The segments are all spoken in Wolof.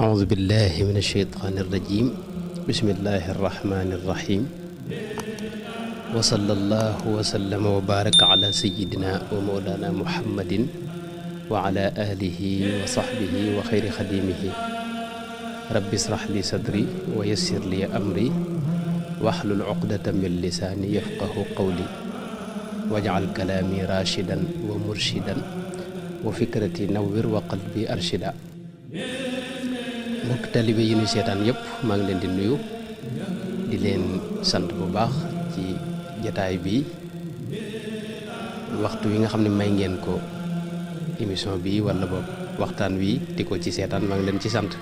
أعوذ بالله من الشيطان الرجيم بسم الله الرحمن الرحيم وصلى الله وسلم وبارك على سيدنا ومولانا محمد وعلى آله وصحبه وخير خديمه رب اشرح لي صدري ويسر لي أمري واحلل عقدة من لساني يفقه قولي واجعل كلامي راشدا ومرشدا وفكرتي نور وقلبي أرشدا. mbokk talibé yi ñu seetaan yëpp maa ngi leen di nuyu di leen sant bu baax ci jataay bi waxtu wi nga xam ne may ngeen ko émission bi wala boog waxtaan wi di ko ci seetaan maa ngi leen ci sant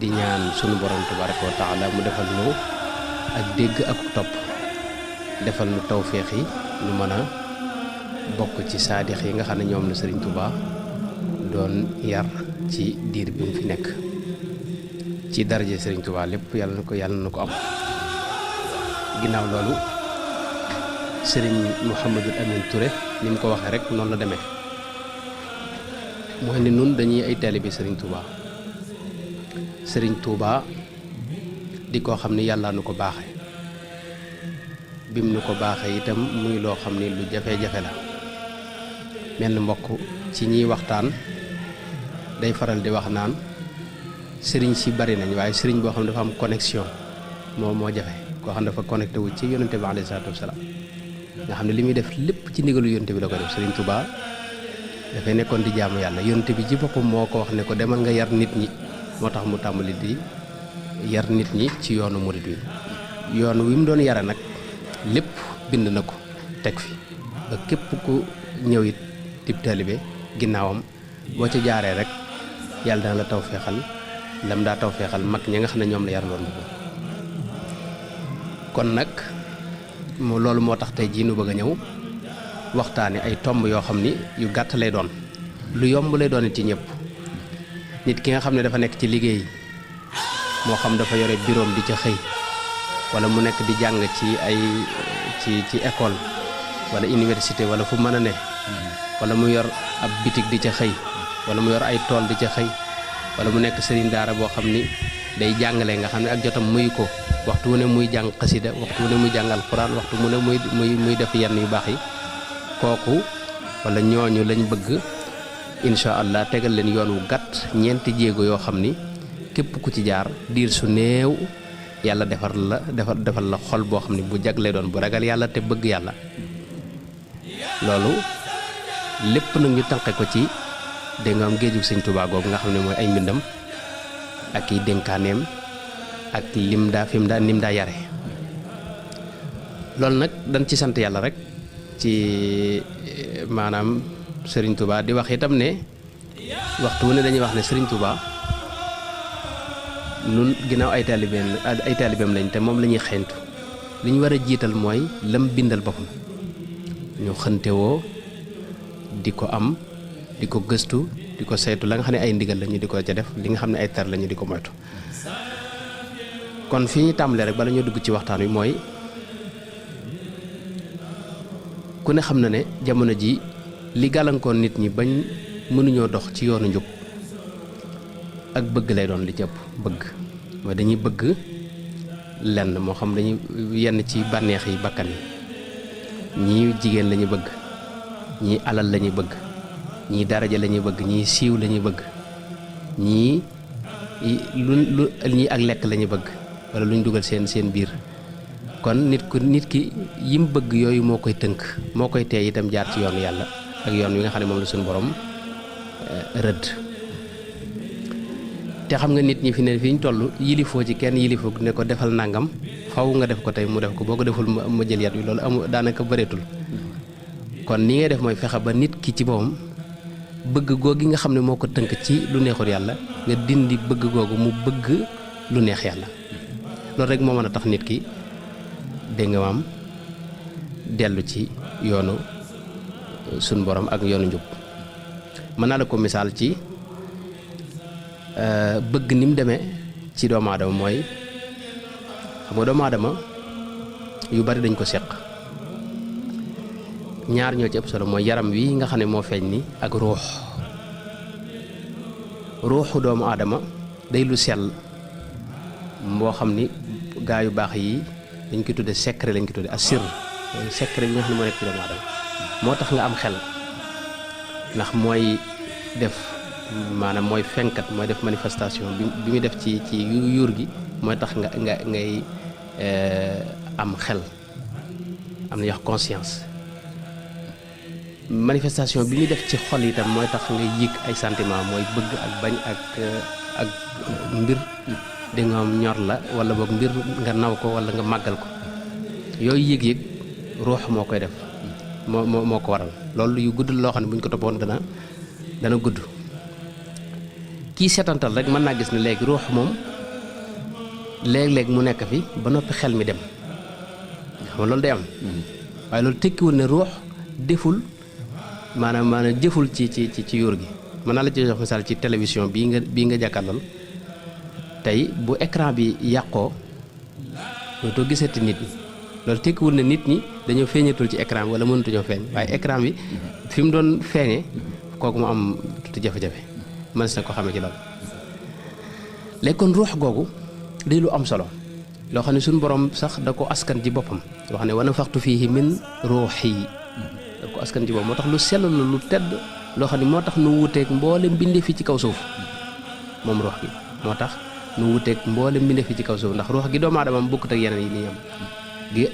di ñaan sunu borom tabaraka wa taala mu defal nu ak dégg ak topp defal nu tawféex yi nu mën a bokk ci saadix yi nga xam ne ñoom la Sëriñ Tuubaa doon yar ci diir bi mu fi nekk ci daraje Sëriñ Tuubaa lépp yàlla na ko am. ginnaaw loolu Sëriñ Mouhamadul Amin Touré ni mu ko waxee rek noonu la demee mooy ne nun dañuy ay taalibe Sëriñ Tuubaa Sëriñ Tuubaa di koo xam ne yàlla nu ko baaxe bim nu ko baaxee itam muy loo xam ne lu jafe-jafe la mel mbokk ci ñiy waxtaan day faral di wax naan sëriñ si bari nañ waaye sëriñ boo xam ne dafa am connexion moo jafe koo xam ne dafa connecté wu ci yonente bi alayhi salaatu wasalaam nga xam ne li muy def lépp ci ndigalu yonente bi la ko def. Sëriñ Tuubaa dafay nekkoon di jaamu yàlla yonente bi ci boppam moo ko wax ne ko demal nga yar nit ñi moo tax mu tàmbali di yar nit ñi ci yoonu murid wi yoon wi mu doon yare nag lépp bind na ko teg fi ba képp ku ñëw it tib taalibe ginnaawam boo ca jaaree rek yàlla dana la tawféexal lam daa tawféexal mag ñi nga xam ne ñoom la yaraloon ko kon nag loolu moo tax tey jii nu bëgg a ñëw waxtaane ay tomb yoo xam ni yu gàtt lay doon lu yomb lay doon ci ñëpp. nit ki nga xam ne dafa nekk ci liggéey moo xam dafa yore bureau di ca xëy wala mu nekk di jàng ci ay ci école wala université wala fu mën a ne wala mu yor ab bitig di ca xëy wala mu yor ay tool di ca xëy wala mu nekk sëriñ daara boo xam ni day jàngale nga xam ne ak jotam muy ko waxtu wu ne muy jàng xasida waxtu wu ne muy jàng alxuraan waxtu mu ne muy def yenn yu baax yi kooku wala ñooñu lañ bëgg incha allah tegal leen yoon wu gàtt ñeenti jéego yoo xam ni képp ku ci jaar diir su néew yàlla defal la xol boo xam ne bu jaglee doon bu ragal yàlla te bëgg yàlla. loolu lépp nag ñu tànqe ko ci dégg nga am géejug Sëñ Tuubaa googu nga xam ne mooy ay mbindam ak i dénkaaneem ak nim daa yare. loolu nag dañ ci sant yàlla rek ci maanaam Sëriñ Tuubaa di wax itam ne waxtu wu ne dañuy wax ne Sëriñ Tuubaa nun ginnaaw ay taalibeem lañ te moom la ñuy xeeñtu li ñu war a jiital mooy lam bindal boppam ñu xëntewoo di ko am di ko gëstu di ko saytu la nga xam ne ay ndigal lañu di ko ca def li nga xam ne ay tar lañu di ko moytu. kon fi ñu tàmbalee rek bala ñoo dugg ci waxtaan wi mooy ku ne xam na ne jamono ji li gàllankoon nit ñi bañ mënuñoo dox ci yoonu njub ak bëgg lay doon li ci ëpp bëgg mooy dañuy bëgg lenn moo xam dañuy yenn ci bànneex yi bakkan yi ñii jigéen lañu bëgg ñii alal lañuy bëgg ñii daraja lañuy bëgg ñii siiw lañuy bëgg ñii ñii ak lekk lañuy bëgg wala luñ dugal seen biir. kon nit ki yim bëgg yooyu moo koy tënk moo koy tee itam jaar ci yoonu yàlla ak yoon wi nga xam ne moom la suñu borom rëdd. te xam nga nit ñi fi ne fi ñu toll yilifoo ci kenn yilifoo ne ko defal nangam faw nga def ko tey mu def ko boo ko deful ma jël yat wi loolu daanaka bëreetul. kon ni ngay def mooy fexe ba nit ki ci boppam bëgg googi nga xam ne moo ko tënk ci lu neexul yàlla nga dindi bëgg googu mu bëgg lu neex yàlla. loolu rek moo mën a tax nit ki dégg nga maam dellu ci yoonu suñ borom ak yoonu njub. mën naa la ko misaal ci bëgg ni mu demee ci doomu aadama mooy xam nga doomu aadama yu bari dañ ko seq ñaar ñoo ci ëpp solo mooy yaram wi nga xam ne moo feeñ ni ak ruuxu doomu aadama day lu sell moo xam ni gaa yu baax yi dañ koy tudde secret lañ koy tudde asir secret bi nga xam ne moo nekk ci doomu aadama moo tax nga am xel ndax mooy def maanaam mooy fenkat mooy def manifestation bi muy def ci yuur gi mooy tax ngay am xel am na wax conscience manifestation bi muy def ci xol itam mooy tax nga yëg ay sentiment mooy bëgg ak bañ ak mbir di nga ñor la wala boog mbir nga naw ko wala nga màggal ko yooyu yëg-yëg ruux moo koy def moo ko waral loolu yu gudd loo xam ne bu ñu ko toppoon dana gudd kii seetantal rek mën naa gis ne léegi ruux moom léeg-léeg mu nekk fi ba noppi xel mi dem xam nga loolu day am waaye loolu tekkiwul ne ruux deful maanaam jëful ci yuur gi mën naa la ci jox misaal ci télévision bii nga jàkkaarlool tey bu écran bi yàqoo dootoo gisati nit ñi loolu tekkiwul ne nit ñi dañoo feeñatul ci écran bi wala mënatuñoo feeñ waaye écran bi fi mu doon feeñee kooku mu am tuuti jafe-jafe mën na ko xamee ci loolu léegi kon ruux googu day lu am solo loo xam ne suñu borom sax da ko askan ci boppam wax ne wa nafaxtu fiihi min ruuhi da ko askan ci boppam moo tax lu sell la lu tedd loo xam ne moo tax nu wuteeg mboolem mbindee fi ci kaw suuf moom ruux gi moo tax nu wuteeg mboolem mbindee fi ci kaw suuf ndax ruux gi doomu aadama am bokkut ak yeneen yi ni am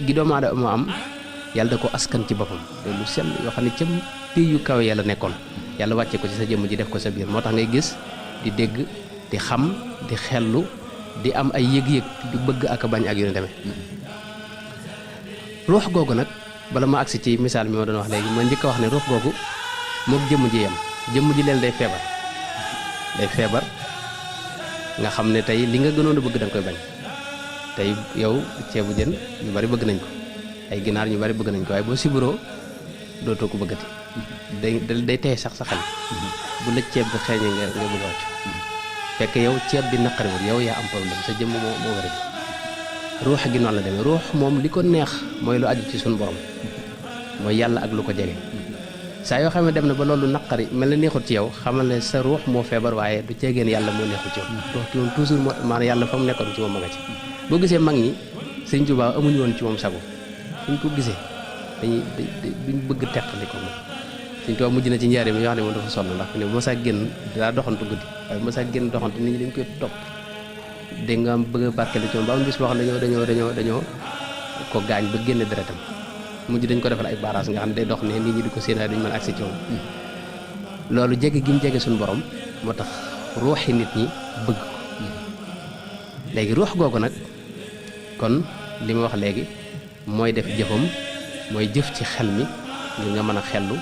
gi doomu aadama am yàlla da ko askan ci boppam te lu sell yoo xam ne ca pii yu kawe yàlla nekkoon yàlla wàcce ko ci sa jëmm ji def ko sa biir moo tax ngay gis di dégg di xam di xellu di am ay yëg-yëg di bëgg ak bañ ak yu ne demee ruux googu nag bala ma agsi ci misaal mi ma doon wax léegi ma njëkk a wax ne ruux googu mook jëmm ji yem jëmm ji leen day feebar nga xam ne tey li nga gënoon a bëgg da nga koy bañ tey yow ceebu jën ñu bari bëgg nañ ko ay ginaar ñu bari bëgg nañ ko waaye boo siburoo dootoo ko bëggati day tey sax sa xel bu la ceeb bi xeeñee nga bëgg a wàcc fekk yow ceeb bi naqariwul yow yaa am problème sa jëmm moo war a di ruux gi noonu la demee ruux moom li ko neex mooy lu aju ci suñu borom mooy yàlla ak lu ko jege saa yoo xam ne dem na ba loolu naqari mel na neexut ci yow xamal ne sa ruux moo feebar waaye du ceegeen yàlla moo neexut ci yow ruux ci moom toujours maanaam yàlla fa mu nekkoon ci moom ma nga ci boo gisee mag ñi Sëñ Tuubaa amuñu woon ci moom sago suñ ko gisee duñ bëgg teqali ko moom Sëñ Tuubaa mujj na ci njaaree mi yoo xam ne moom dafa sonn ndax ne bu ma saa génn daa doxantu guddi waaye bu ma saa génn doxantu nit ñi dañ koy topp dégg nga bëgg a barkelu ci moom ba am bis boo xam ne dañoo ko gaañ ba génne deretam mujj dañ ko defal ay barrage nga xam ne day dox ne nit ñi di ko séen waaye duñ mën accès ci moom loolu jege gi mu jege suñu borom moo tax ruuxi nit ñi bëgg ko léegi ruux googu nag kon li ma wax léegi mooy def jëfam mooy jëf ci xel mi ngir nga mën a xellu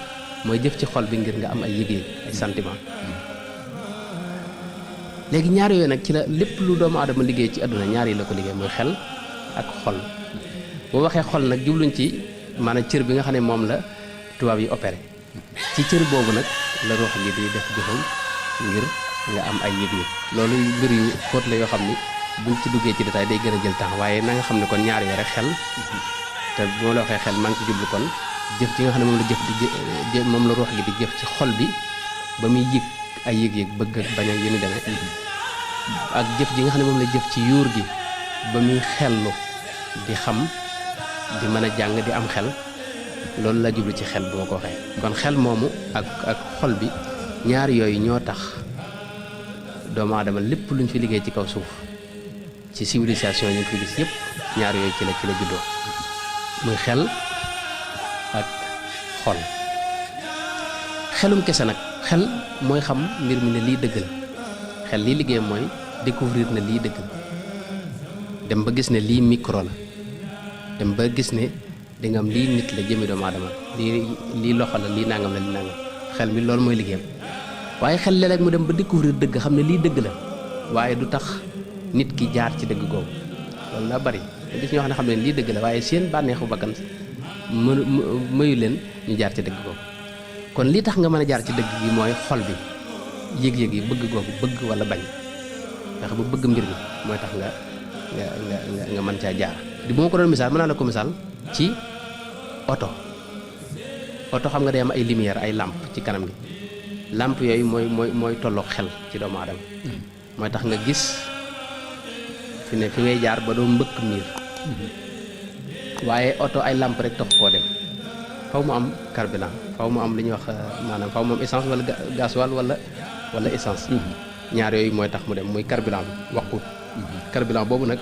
mooy jëf ci xol bi ngir nga am ay yëg-yëg ay sentiment léegi ñaar yooyu nag ci la lépp lu doomu aadama liggéey ci àdduna ñaar yi la ko liggéey mooy xel ak xol boo waxee xol nag jubluñ ci maanaam cër bi nga xam ne moom la tubaab yi opéré ci cër boobu nag la ruux gi di def jëfam ngir nga am ay yëg-yëg loolu mbir yu xóot la yoo xam ni buñ ci duggee ci détail day gën a jël temps waaye na nga xam ne kon ñaar yooyu rek xel te bu ma la waxee xel maa ngi ci jublu kon jëf ci nga xam ne moom la moom la ruux gi di jëf ci xol bi ba muy yëg ay yëg-yëg bëgg ak bañ ak yu ni demee ak jëf ji nga xam ne moom la jëf ci yuur gi ba muy xellu di xam di mën a jàng di am xel loolu la jublu ci xel bu ma ko waxee kon xel moomu ak xol bi ñaar yooyu ñoo tax doomu aadama lépp luñ fi liggéey ci kaw suuf ci civilisation yi ñu fi gis yëpp ñaar yooyu ci la juddoo muy xel ak xol xelum kese nag xel mooy xam mbir mi ne lii dëgg la xel lii liggéey mooy découvrir ne lii dëgg la dem ba gis ne lii micro la dem ba gis ne di nga am lii nit la jëmi doomu aadama lii loxo la lii nangam la lii nangam xel mi loolu mooy liggéeyam waaye xel léeg-léeg mu dem ba découvrir dëgg xam ne lii dëgg la waaye du tax nit ki jaar ci dëgg googu loolu la bari gis ñoo xam ne xam ne lii dëgg la waaye seen bànneexu bakkan mayu leen ñu jaar ci dëgg googu kon lii tax nga mën a jaar ci dëgg gi mooy xol bi yëg-yëg yi bëgg googu bëgg wala bañ ndax ba bëgg mbir mi mooy tax nga mën caa jaar di bu ma ko doon misaal mën naa la ko misaal ci oto xam nga day am ay lumière ay lampe ci kanam gi lampe yooyu mooy tolloog xel ci doomu aadama mooy tax nga gis fi ne fi ngay jaar ba doo mbëkk miir waaye oto ay lamp rek tax koo dem faw mu am carburant faw mu am li ñuy wax maanaam faw mu am essence wala gasoil wala essence ñaar yooyu mooy tax mu dem muy carburant bi waqut carburant boobu nag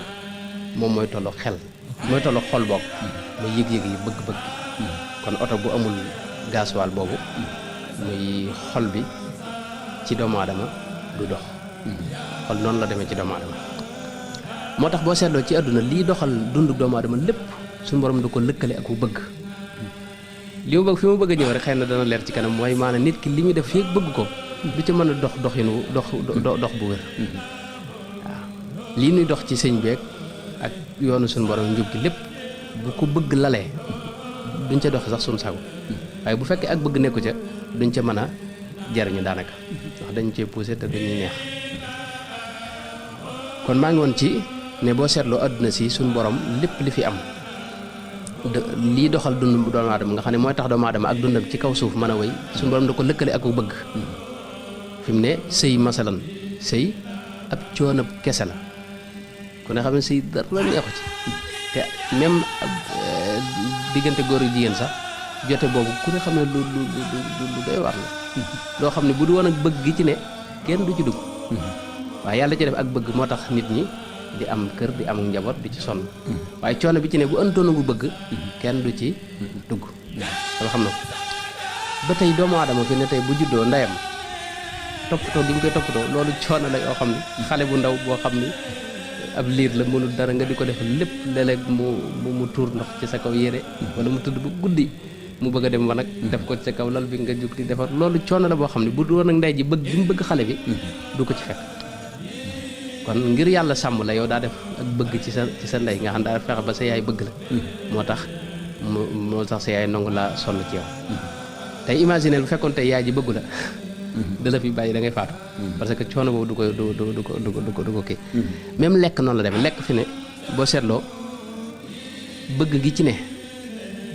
moom mooy tolloo xel mooy tolloo xol boog muy yëg-yëg yi bëgg-bëgg kon oto bu amul gasoil boobu muy xol bi ci doomu aadama du dox xol noonu la demee ci doomu aadama moo tax boo seetloo ci àdduna lii doxal dundu doomu aadama lépp suñu borom da ko lëkkale ak ku bëgg li mu bëgg fi mu bëgg a ñëw rek xëy na dana leer ci kanam mooy maanaam nit ki li muy def fii bëgg ko du ca mën a dox bu wér waaw lii nuy dox ci sëñ beeg ak yoonu suñu borom njub gi lépp bu ko bëgg lalee duñ ca doxe sax suñu sago waaye bu fekkee ak bëgg nekku ca duñ ca mën a jariñu daanaka ndax dañ cee poussé te duñuy neex kon maa ngi woon ci ne boo seetloo àdduna si suñu borom lépp li fi am lii doxal dund doomu aadama nga xam ne mooy tax doomu aadama ak dundam ci kaw suuf mën a wéy suñu borom da ko lëkkale ak ku bëgg fi mu ne sëy masalan sëy ab coonab kese la ku ne xam ne sëy dara neexu ci te même diggante góor yu jigéen sax jote boobu ku ne xam ne lu doy war la loo xam ne bu du woon ak bëgg gi ci ne kenn du ci dugg waaye yàlla ci def ak bëgg moo tax nit ñi di am kër di am njaboot di ci sonn waaye coono bi ci ne bu ëntoona bu bëgg kenn du ci dugg dama xam na ko ba tey doomu aadama fi ne tey bu juddoo ndeyam toppatoo gi ñu koy toppatoo loolu coono la yoo xam ne xale bu ndaw boo xam ni ab liir la mënul dara nga di ko def lépp léeg-léeg mu tuur ndox ci sa kaw yére wala mu tudd bu guddi mu bëgg a dem wanag def ko ci sa kaw lal bi nga jug di defar loolu coono la boo xam ne bu doon ak ndey ji bëgg gi mu bëgg xale bi du ko ci fekk kon ngir yàlla sàmm la yow daa def ak bëgg ci sa ndey nga xam daa fexe ba sa yaay bëgg la moo tax sa yaay nangu laa sonn ci yow tey imaginer bu fekkoon tey yaay ji bëggu la da la fi bàyyi da ngay faatu parce que coono boobu du ko kii même lekk noonu la demee lekk fi ne boo seetloo bëgg gi ci ne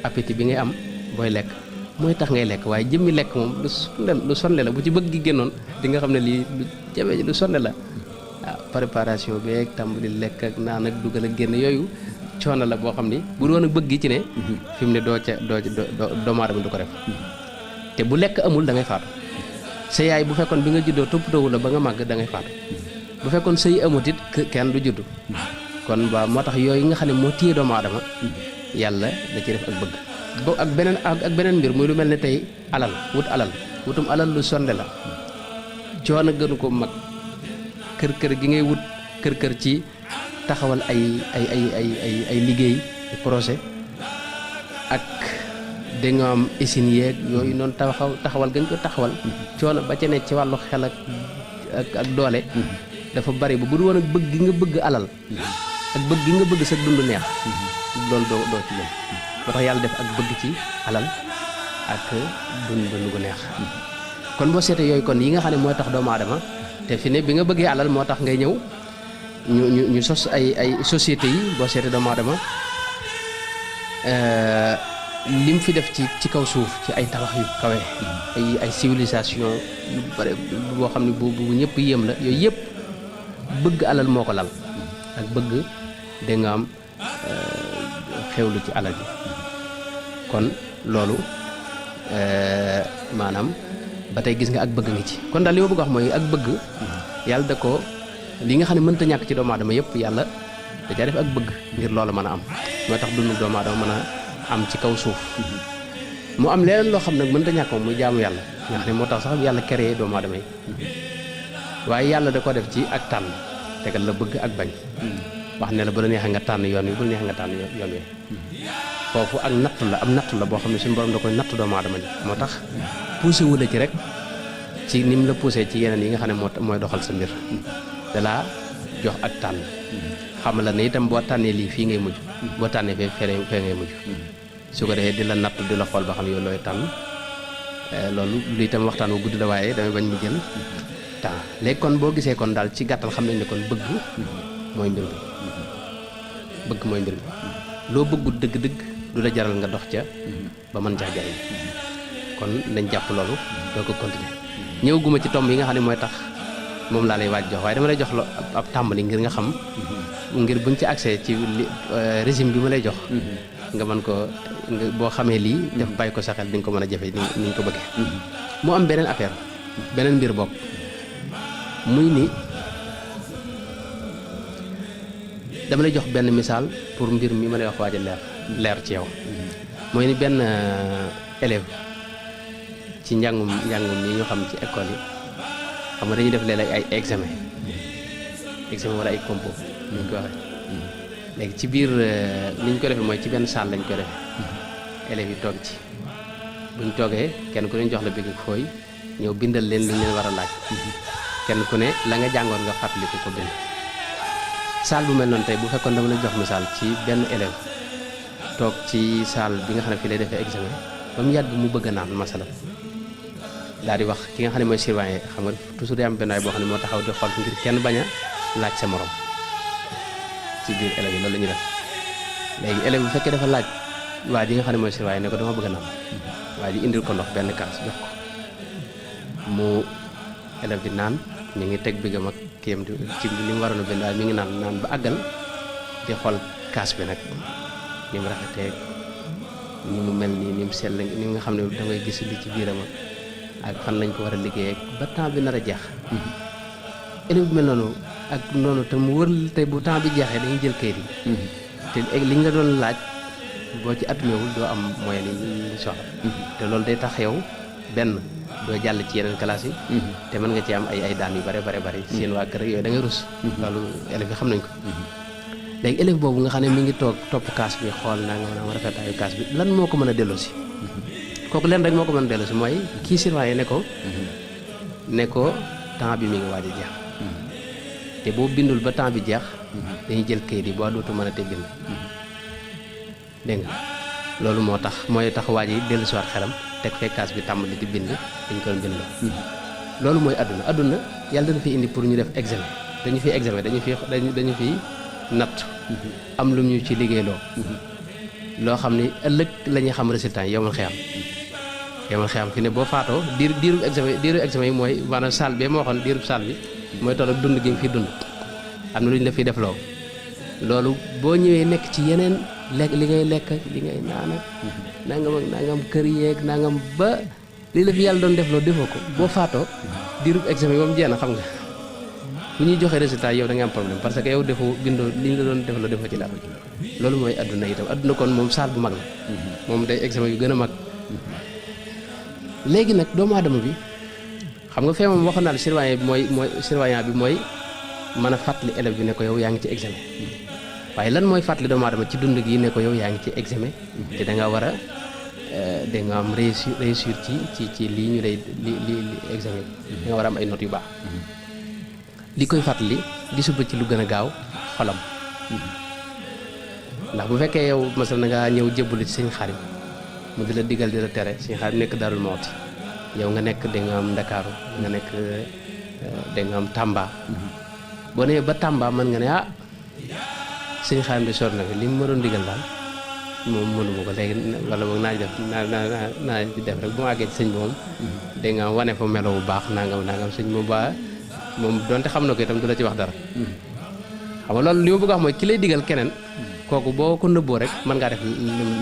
appétit bi ngay am booy lekk mooy tax ngay lekk waaye jëmmi lekk moom lu sonle la bu ci bëgg gi génnoon di nga xam ne lii lu jafe lu sonle la waaw préparation beeg tàmbali lekk ak naan ak dugal ak génn yooyu coono la boo xam ni bu doon bëgg gi ci ne fi mu ne doomu aadama du ko def te bu lekk amul da ngay faatu sa yaay bu fekkoon bi nga juddoo toppatoowu la ba nga màgg da ngay faatu bu fekkoon sëy amut it kenn du juddu kon ba moo tax yooyu nga xam ne moo téye doomu aadama yàlla da ci def ak bëgg bo ak beneen mbir muy lu mel ne tey wutum alal lu sonde la coono gënu ko mag kër gi ngay wut kër ci taxawal ay liggéey projet ak da nga am usine yeeg yooyu noonu taxawal gañ ko taxawal coono ba ca ne ci wàllu xel ak doole dafa bari ba bu du woon ak bëgg gi nga bëgg alal ak bëgg gi nga bëgg sa dund neex loolu doo ci jëm moo tax yàlla def ak bëgg ci alal ak dund gu neex kon boo seetee yooyu kon yi nga xam ne mooy tax doomu aadama te fi ne bi nga bëggee alal moo tax ngay ñëw ñu sos ay société yi boo seetee doomu aadama lim fi def ci kaw suuf ci ay tabax yu kawe ay civilisation yu bare boo xam ne bu ñëpp yéem la yooyu yëpp bëgg alal moo ko lal ak bëgg da nga am xewlu ci alal bi kon loolu maanaam ba tey gis nga ak bëgg ngi ci kon daal li ma bëgg wax mooy ak bëgg yàlla da ko li nga xam ne mënta ñàkk ci doomu aadama yëpp yàlla da caa def ak bëgg ngir loolu mën a am moo tax dundu doomu aadama mën a am ci kaw suuf mu am leneen loo xam nag mënta ñàkk moom muy jaamu yàlla nga xam ne moo tax sax yàlla créé doomu aadama yi waaye yàlla da ko def ci ak tànn tegal la bëgg ak bañ wax ne la bu la neexee nga tànn yoon wi bu la neexee nga tànn yoon wi foofu ak nattu la am nattu la boo xam ne suñu borom da koy nattu doomu aadama ji moo tax poussé wu la ci rek ci ni mu la poussé ci yeneen yi nga xam ne mooy doxal sa mbir da laa jox ak tànn xam la ne itam boo tànnee lii fii ngay mujj boo tànnee fee ngay mujj su ko defee di la nattu di la xool ba xam yow looy tànn loolu lu itam waxtaan wu gudd la waaye damay bañ mu jël temps léegi kon boo gisee kon daal ci gàttal xam nañ ne kon bëgg mooy mbir mi bëgg mooy mbir mi loo bëggut dëgg-dëgg du la jaral nga dox ca ba mën caa jariñ kon nañ jàpp loolu doo ko continuer ñëw guma ci tomb yi nga xam ne mooy tax moom laa lay waaj jox waaye dama lay jox ab tàmbali ngir nga xam ngir buñ ci accès ci régime bi ma lay jox nga mën ko boo xamee lii def bàyyi ko sa xel di nga ko mën a jafe ni nga ko bëggee mu am beneen affaire beneen mbir bopp muy ni dama lay jox benn misaal pour mbir mi ma lay wax waaj a leer ci yow mooy ni benn élève ci njàngum yi ñu xam ci école yi xam nga dañuy def léeg-léeg ay examen wala ay compo ni ñu ko waxee léegi ci biir ni ñu ko defee mooy ci benn salle lañ ko defee élèves yi toog ci buñ toogee kenn ku ne jox la bigg fooy ñëw bindal leen li ñu leen war a laaj kenn ku ne la nga jàngoon nga fàttaliku ko bind salle bu mel noonu tey bu fekkoon dama la jox misaal ci benn élève toog ci salle bi nga xam ne fii lay defee examen ba mu yàgg mu bëgg a naan masala daal di wax ki nga xam ne mooy surveillant xam nga toujours day am benn waay boo xam ne moo taxaw di xool ngir kenn bañ a laaj sa morom ci biir élèves yi loolu la ñuy def léegi élève bu fekkee dafa laaj waa ji nga xam ne mooy surveillant ne ko dama bëgg a naan waa ji indil ko ndox benn kaas jox ko mu élève bi naan ñu ngi teg biggam ak kiyam ci li mu waroon a bind waaye mi ngi naan ba àggal di xool kaas bi nag ni mu rafetee ni mu mel nii ni mu sell ni nga xam ne da ngay gis li ci biiram ak fan lañ ko war a liggéeyee ba temps bi nar a jeex élève bu mel noonu ak noonu te mu wër te bu temps bi jeexee dañuy jël kayit yi te liñ la doon laaj boo ci attumeewul doo am moyen yi soxla te loolu day tax yow benn doo jàll ci yeneen classe yi te mën nga ci am ay daan yu bare seen waa kër yooyu da ngay rus loolu élèves yi xam nañ ko léegi élève boobu nga xam ne mi ngi toog topp kaas bi xool naa nga rafetaayu kaas bi lan moo ko mën a delloosi kooku leen rek moo ko mën a delloosi mooy kii surveillant ne ko temps bi mi ngi waaj a jeex te boo bindul ba temps bi jeex dañuy jël kayit yi boo dootu mën a te bind dégg nga loolu moo tax mooy tax waaj yi dellu siwaat xelam teg fee kaas bi tàmbali di bind dañ ko doon bind loolu mooy adduna yàlla dana fi indi pour ñu def examen dañu fi natt am lu ñu ci liggéey loo xam ne ëllëg la ñuy xam résultat yi yomal xeyam fi ne boo faatoo diiru examen yi mooy maanaam salle bi ma waxoon diirub salle bi mooy toll ak dund gi nga fi dund am na lu ñu la fiy def loolu boo ñëwee nekk ci yeneen lekk li ngay lekk li ngay naan nangam kër yeeg nangam ba li la fi yàlla doon def loo defoo ko boo faatoo diirub examen yi moom jeex na xam nga bu ñuy joxee résultat yow da nga am problème parce que yow defoo bindoo li ñu la doon def loo defoo ci dara loolu mooy adduna itam adduna kon moom saal bu mag la moom day examen yu gën a mag léegi nag doomu aadama bi xam nga fee moom waxoon naa la surveillant bi mooy mën a fàttali élève bi ne ko yow yaa ngi ci examen waaye lan mooy fàttali doomu aadama ci dund gi ne ko yow yaa ngi ci examen te da nga war a da nga am réussir ci lii ñu lay li examen da nga war a am ay notes yu baax li koy fàttali gisul ba ci lu gën a gaaw xolam ndax bu fekkee yow masal na nga ñëw jébbalu ci sëñ Xaadim mu di la digal di la tere sëñ Xaadim nekk Daarul Mawti yow nga nekk da nga am Ndakaaru nga nekk da nga am Tamba boo nee ba Tamba mën nga ne sëñ Xaadim di sor na fi li mu ma doon digal daal moom mënuma ko léegi wala boog naa ci def rek bu ma àggee ci sëñ bi moom da nga wane fa melo bu baax nangam sëñ moom ba moom donte xam na ko itam du la ci wax dara xam nga loolu li ma bëgg a wax mooy ki lay digal keneen kooku boo ko nëbboo rek mën ngaa def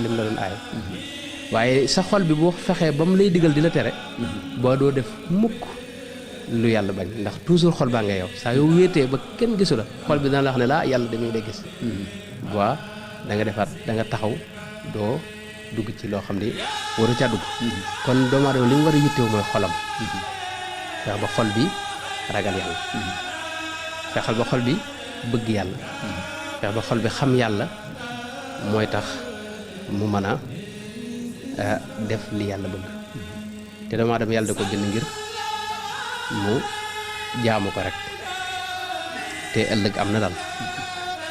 lim la doon aaye waaye sa xol bi boo fexee ba mu lay digal di la tere boo doo def mukk lu yàlla bañ ndax toujours xol baa nga yow saa yow wéetee ba kenn gisu la xol bi dana la wax ne laa yàlla dañuy lay gis waa da nga defaat da nga taxaw doo dugg ci loo xam ne waru caa dugg kon doomu aadama li mu war a yittewoo mooy xolam fex ba xol bi ragal yàlla fexal ba xol bi bëgg yàlla fex ba xol bi xam yàlla mooy tax mu mën a def li yàlla bëgg te doomu aadama yàlla da ko bind ngir mu jaamu ko rek te ëllëg am na daal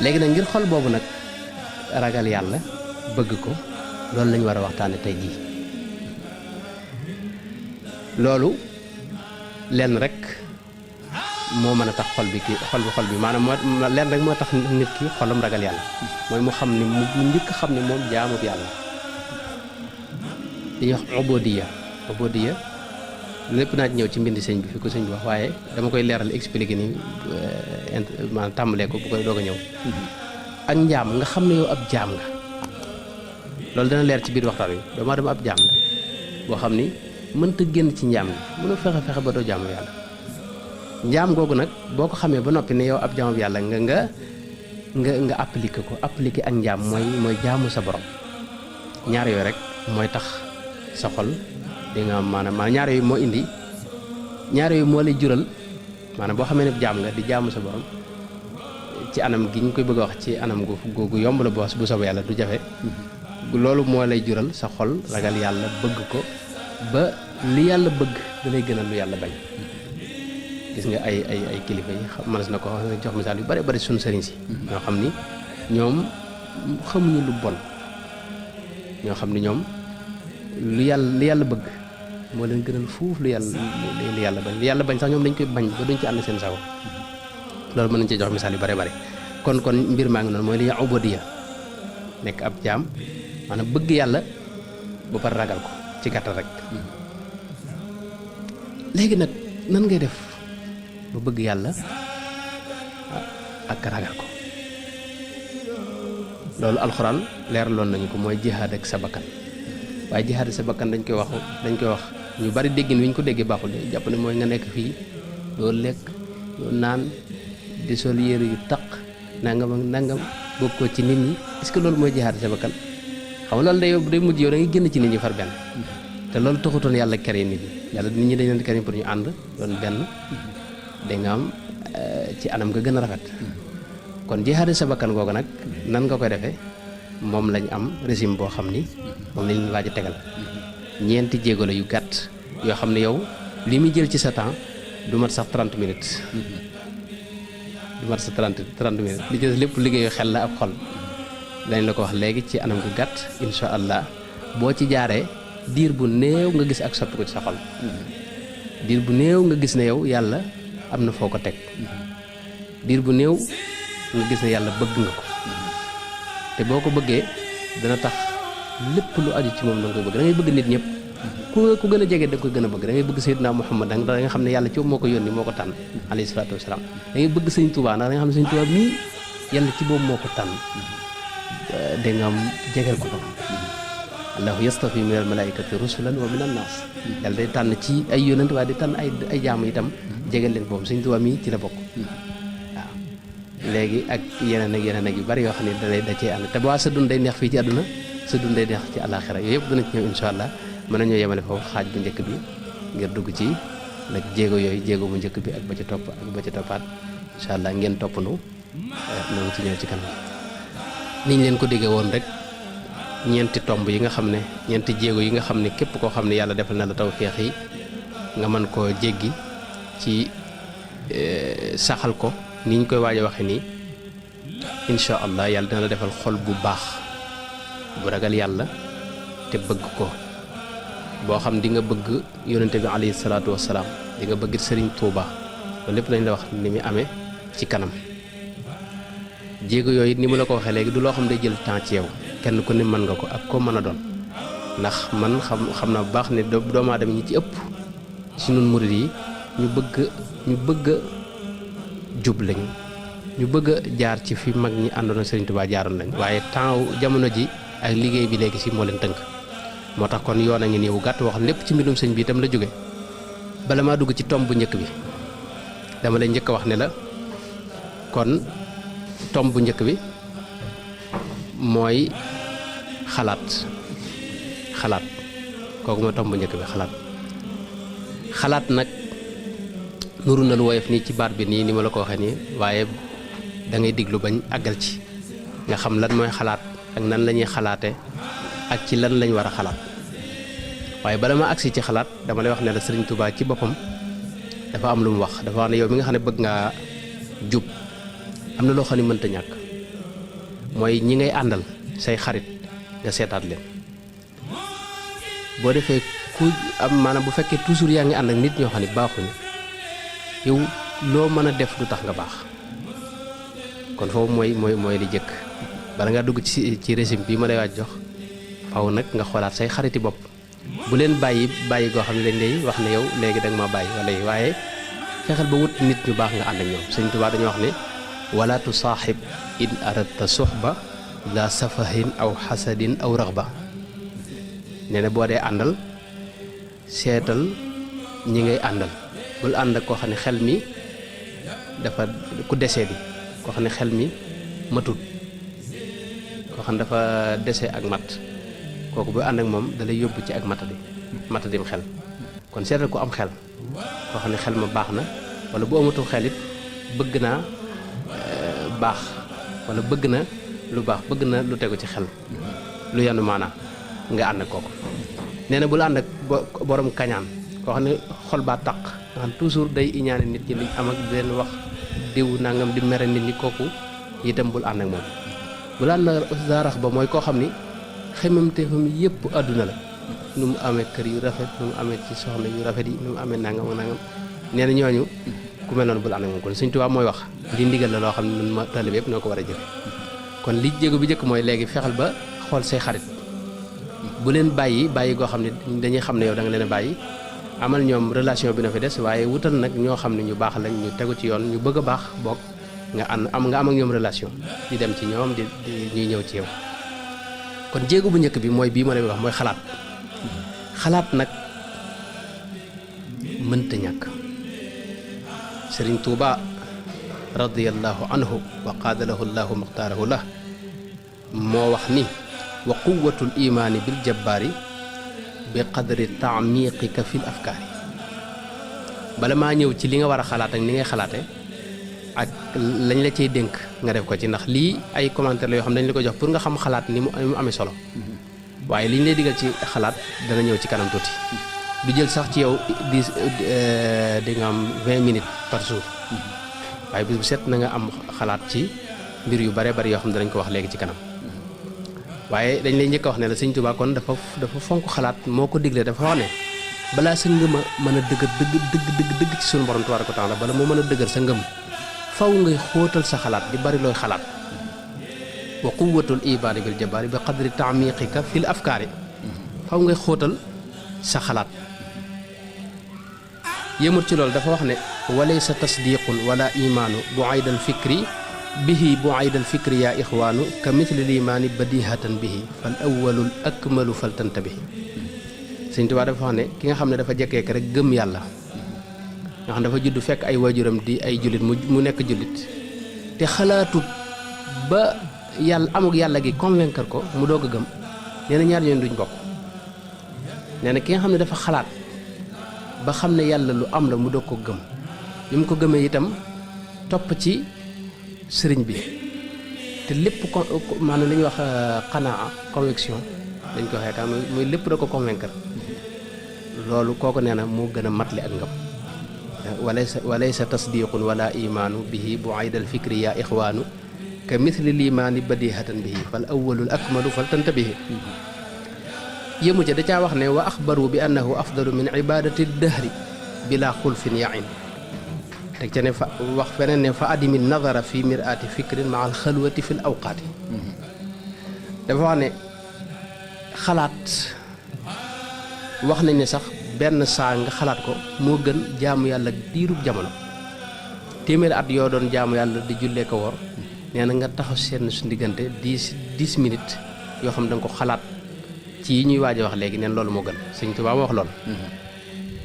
léegi nag ngir xol boobu nag ragal yàlla bëgg ko loolu lañu war a waxtaane tey jii loolu lenn rek moo mën a tax xol bi maanaam moo lenn rek moo tax nit ki xolam ragal yàlla mooy mu xam ni mu njëkk xam ni moom jaamub yàlla dañuy wax ubudiyya lépp naa ci ñëw ci mbindi sëñ bi fi ko sëñ bi wax waaye dama koy leeral expliqué ni maanaam tàmbalee ko bu koy doog a ñëw ak njaam nga xam ne yow ab jaam nga loolu dana leer ci biir waxtaan wi doomu aadama ab jaam la boo xam ni mënta génn ci njaam gi mën a fexe ba doo jaamu yàlla njaam googu nag boo ko xamee ba noppi ne yow ab jaamu yàlla nga appliqué ko appliqué ak njaam mooy jaamu sa borom ñaar yooyu rek mooy tax sa xol di nga maanaam ñaar yooyu moo indi ñaar yooyu moo lay jural maanaam boo xamee ne jaam nga di jaamu sa borom ci anam gi ñu koy bëgg a wax ci anam gu yomb la bu soobee yàlla du jafe loolu moo lay jural sa xol ragal yàlla bëgg ko ba li yàlla bëgg da lay gënal lu yàlla bañ gis nga ay kilifa yi mënees na ko jox misaal yu bari bari suñu sëriñ si ñoo xam ni ñoom xamuñu lu bon ñoo xam ni ñoom li yàlla bëgg moo leen gënal fuuf lu yàlla bañ li yàlla bañ sax ñoom dañ koy bañ ba duñ ci ànd seen sago loolu mën nañ ci jox misaal yu bari bari kon mbir maa ngi noonu mooy li ñuy ubudiyya nekk ab jaam maanaam bëgg yàlla ba pare ragal ko ci gàttal rek léegi nag nan ngay def ba bëgg yàlla ak ragal ko loolu alxuraan leeraloon nañu ko mooy jihaad ak sa bakkan waaye jihaad ak sa bakkan dañ koy wax ñu bari déggin wi ñu ko déggee baaxul de jàpp ne mooy nga nekk fii doo lekk doo naan di sol yére yu taq nangam ak nangam bokkoo ci nit ñi est-ce que loolu mooy jihaad ak sa bakkan xam nga loolu day mujj yow da ngay génn ci nit ñi far benn te loolu taxutoon yàlla kere nit ñi yàlla nit ñi dañ leen kere pour ñu ànd doon benn da nga am ci anam nga gën a rafet kon jihaad sa bakkan googu nag nan nga koy defee moom lañ am régime boo xam ni moom lañ leen waaj a tegal ñeenti jéego la yu gàtt yoo xam ne yow li muy jël ci sa temps du mat sax 30 minutes du mat sax 30 minutes li ci lépp liggéeyu xel la ak xol dañ la ko wax léegi ci anam gu gàtt insha allah boo ci jaaree diir bu néew nga gis ak soppiku ci sa xol diir bu néew nga gis ne yow yàlla am na foo ko teg diir bu néew nga gis ne yàlla bëgg nga ko te boo ko bëggee dana tax lépp lu aju ci moom da nga koy bëgg da ngay bëgg nit ñëpp ku gën a jege da nga koy gën a bëgg da ngay bëgg Seydina Muhammad da nga xam ne yàlla ci moo ko yónni moo ko tànn alayhi salaatu wasalaam da ngay bëgg Sëñ Tuubaa ndax da nga xam ne Sëñ Tuubaa mii yàlla ci boobu moo ko tànn da nga am jegeel ko allahu yastafi min al malaikati rusulan wa min an naas yàlla day tànn ci ay yónent waaye day tànn ay jaamu itam jegeel leen boobu Sëñ Tuubaa mii ci la bokk waaw léegi ak yeneen ak yu bari yoo xam ne da cee ànd te bu sa dund day neex fii ci àdduna sa dund day neex ci àllaaxira yooyu yëpp dana ci ñëw insha allah mën nañoo yemale foofu xaaj bu njëkk bi ngir dugg ci nag jéego bu njëkk bi ak ba ci topp ak ba ci toppaat insha allah ngeen toppanu noonu ci ñëw ci kanam niñ leen ko déggee woon rek ñeenti tomb yi nga xam ne ñeenti jéego yi nga xam ne képp koo xam ne yàlla defal na la tawfeex yi nga mën koo jéggi ci saxal ko ni ñu koy waaj a waxe nii insha allah yàlla dina la defal xol bu baax bu ragal yàlla te bëgg ko boo xam di nga bëgg yonente bi alayhi salaatu wasalaam di nga bëgg Sëriñ Tuuba loolu lépp lañ la wax ni mu amee ci kanam jéego yooyu ni mu la ko waxee léegi du loo xam day jël temps ci yow kenn ku ne mën nga ko ak koo mën a doon ndax man xam naa bu baax ne doomu aadama ñi ci ëpp ci nun murid yi ñu bëgg jub lañu ñu bëgg a jaar ci fi mag ñi àndoon Sëriñ Tuuba jaaroon lañ waaye temps jamono ji ak liggéey bi léegi si moo leen tënk moo tax kon yoon a ngi nii wu gàtt wax lépp ci mbirum sëñ bi itam la jóge bala maa dugg ci tomb bu njëkk bi dama lay njëkk a wax ne la kon tomb bu njëkk bi mooy xalaat kooku mooy tomb bu njëkk bi xalaat nag nuru na lu woyof nii ci baat bi nii ni ma la ko waxee nii waaye da ngay diglu bañ àggal ci nga xam lan mooy xalaat ak nan la ñuy xalaate ak ci lan lañ war a xalaat waaye bala ma agsi ci xalaat dama lay wax ne la Sëriñ Tuubaa ci boppam dafa am lu mu wax dafa wax ne yow mi nga xam ne bëgg ngaa jub am na loo xam ne mënta ñàkk mooy ñi ngay àndal say xarit nga seetaat leen boo defee ku am maanaam bu fekkee toujours yaa ngi ànd ak nit ñoo xam ne baaxuñu yow loo mën a def du tax nga baax kon foofu mooy li jëkk bala nga dugg ci régime bii ma lay waaj jox faw nag nga xoolaat say xariti bopp bu leen bàyyi goo xam ne dañ lay wax ne yow léegi da nga ma bàyyi wala waaye fexeel ba wut nit ñu baax nga ànd ak ñoom Sëñ Tuubaa dañoo wax ne wala tusaaxib in aradta suxba la safahin aw xasadin aw raxba nee na boo dee àndal seetal ñi ngay àndal bul ànd ak koo xam ne xel mi dafa ku desee di koo xam ne xel mi matut koo xam ne dafa dese ak mat kooku bu ànd ak moom da lay yóbbu ci ak matadim xel kon seetal ku am xel koo xam ne xel ma baax na wala bu amatul xel it bëgg naa baax wala bëgg na lu baax bëgg na lu tegu ci xel lu yanu maanaam nga ànd ak kooku nee na bul ànd ak borom kañaan koo xam ne xol baa taq nga xam toujours day iñaane nit ñi liñ am ak leen wax diw nangam di mere nit ñi kooku itam bul ànd ak moom bul ànd ak zaarax ba mooy koo xam ni xemamteefam yëpp àdduna la nu mu amee kër yu rafet nu mu amee ci soxna yu rafet yi nu mu amee nangam nangam nee na ñooñu ku mel noonu bul ànd ak moom kon Sëñ Tuubaa mooy wax li ndigal la loo xam ne nun ma talib yëpp ñoo ko war a jëf kon li jéego bi njëkk mooy léegi fexeel ba xool say xarit bu leen bàyyi goo xam ne dañuy xam ne yow da nga leen a bàyyi amal ñoom relation bi na fi des waaye wutal nag ñoo xam ne ñu baax lañ ñu tegu ci yoon ñu bëgg a baax bokk nga am ak ñoom relation di dem ci ñoom di ñuy ñëw ci yow kon jéego bu njëkk bi mooy bii ma lay wax mooy xalaat nag mënta ñàkk Sëriñ Tuuba radiyallahu anhu wa qaadalahu llahu muxtaarahu la moo wax ni wa quwwatul imaani bil jabbaari bi qadri taamiqika fil afkaari bala maa ñëw ci li nga war a xalaat ak ni ngay xalaate ak lañ la cay dénk nga def ko ci ndax lii ay commentaire la yoo xam dañ la ko jox pour nga xam xalaat ni mu amee solo waaye li ñu lay digal ci xalaat dana ñëw ci kanam tuuti du jël sax ci yow di nga am 20 minutes par jour waaye bis bu set na nga am xalaat ci mbir yu bare bari yoo xam ne danañ ko wax léegi ci kanam waaye dañ lay njëkk a wax ne la Sëñ Tuubaa kon dafa fonk xalaat moo ko digle dafa wax ne balaa sa ngëm a mën a dëgër dëgg ci sunu borom tabaaraka wa taala bala moo mën a dëgër sa ngëm faw ngay xóotal sa xalaat di bari looy xalaat wa quwwatul ibaadi bil jabbaari bi qadri taamiqika fil afkaari faw ngay xóotal sa xalaat yëmut ci loolu dafa wax ne walaysa tasdiqun wala imaanu bu aydal fikri bihi bu aydal fikri yaa ixwaanu ka mithli limaani badihatan bihi fal awwalul akmalu fal tantabihi Sëñ Tuubaa dafa wax ne ki nga xam ne dafa jekkeek rek gëm yàlla nga xam dafa judd fekk ay waajuram di ay jullit mu nekk jullit te xalaatut ba yàlla amuk yàlla gi convaincre ko mu doog a gëm nee na ñaar ñooñu duñ bokk nee na ki nga xam ne dafa xalaat ba xam ne yàlla lu am la mu doog ko gëm li mu ko gëmee itam topp ci sëriñ bi te lépp maanaam li ñuy wax xanaa conviction dañ ko waxee tam muy lépp da ko convaincre loolu kooku nee na moo gën a matli ak ngëm walaysa tasdiqun wala imaanu bihi bu aydal fikri yaa ixwaanu ka mithli limaani badihatan bihi fal awwalul akmalu fal tantabihi yëmu ca da caa wax ne wa axbaru bi annahu afdalu min ibadati dahri bila xulfin yain teg ca ne fa wax feneen ne fa adimi nadara fi miraati fikrin ma al xalwati fi l awqaati dafa wax ne xalaat wax nañ ne sax benn saa nga xalaat ko moo gën jaamu yàlla diirub jamono téeméeri at yoo doon jaamu yàlla di jullee ko wor nee na nga taxaw seen su diggante 10 minutes yoo xam da nga ko xalaat ci yi ñuy waaj a wax léegi neen loolu moo gën Sëñ Tuubaa ma wax loolu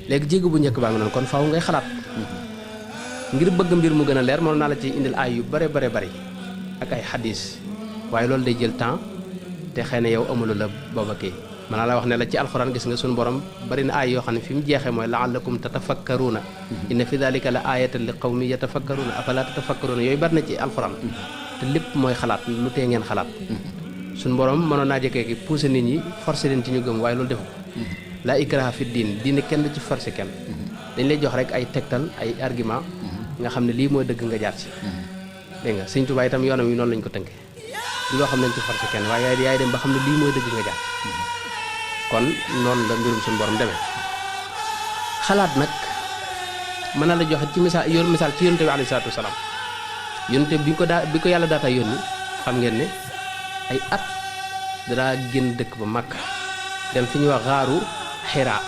léegi jéego bu njëkk baa ngi noonu kon faaw ngay xalaat ngir bëgg mbir mu gën a leer moom naa la ci indil ay yu bare bari ak ay xadis waaye loolu day jël temps te xëy na yow amulu la booba kii mën naa la wax ne la ci alxuraan gis nga suñu borom bari na ay yoo xam ne fi mu jeexee mooy la'allakum tatafakkaruuna inna fi dalika la ayatan li qawmi yatafakkaruuna afala tatafakkaruuna yooyu bari na ci alxuraan te lépp mooy xalaat lu tee ngeen xalaat suñu borom mënoon naa jëkkee ki pousser nit ñi forcer leen ci ñu gëm waaye loolu defu laa ikraha fi diine kenn du ci forcer kenn dañ lay jox rek ay tegtal ay argument nga xam ne lii mooy dëgg nga jaar ci dégg nga Sëñ Tuubaa itam yoonam yi noonu lañ ko tënkee du loo xam ne dañ ci forcer kenn waaye yaay dem ba xam ne lii mooy dëgg nga jaar kon noonu la mbirum suñu borom demee xalaat nag mën na la joxe ci misaal ci yonente bi alayhi salaatu wasalaam yonente bi ko yàlla daata yónni xam ngeen ne ay at danaa génn dëkk ba Makka dem fi ñuy wax xaaru Xiraa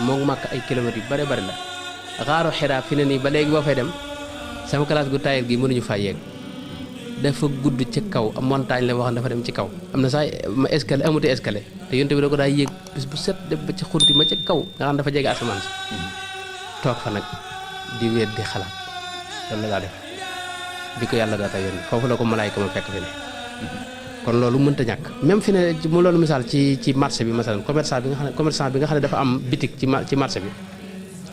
moom Makka ay kilomètres yu bare bari la xaaru Xiraa fi ne nii ba léegi boo fay dem sama classe gu taayir gi mënuñu faa yéeg dafa gudd ci kaw montagne la waxoon dafa dem ci kaw am na sax ma escalier amuti escalier te yonte bi da ko daa yéeg bis bu set dem ba ci xunti ma ci kaw nga xam dafa jege asamaan si toog fa nag di wéet di xalaat loolu la daa def bi ko yàlla daata yónni foofu la ko malaayka ma fekk fi ne kon loolu mënta ñàkk même fi ne mu loolu misaal ci marché bi masalan commerçant bi nga xam ne dafa am bitik ci marché bi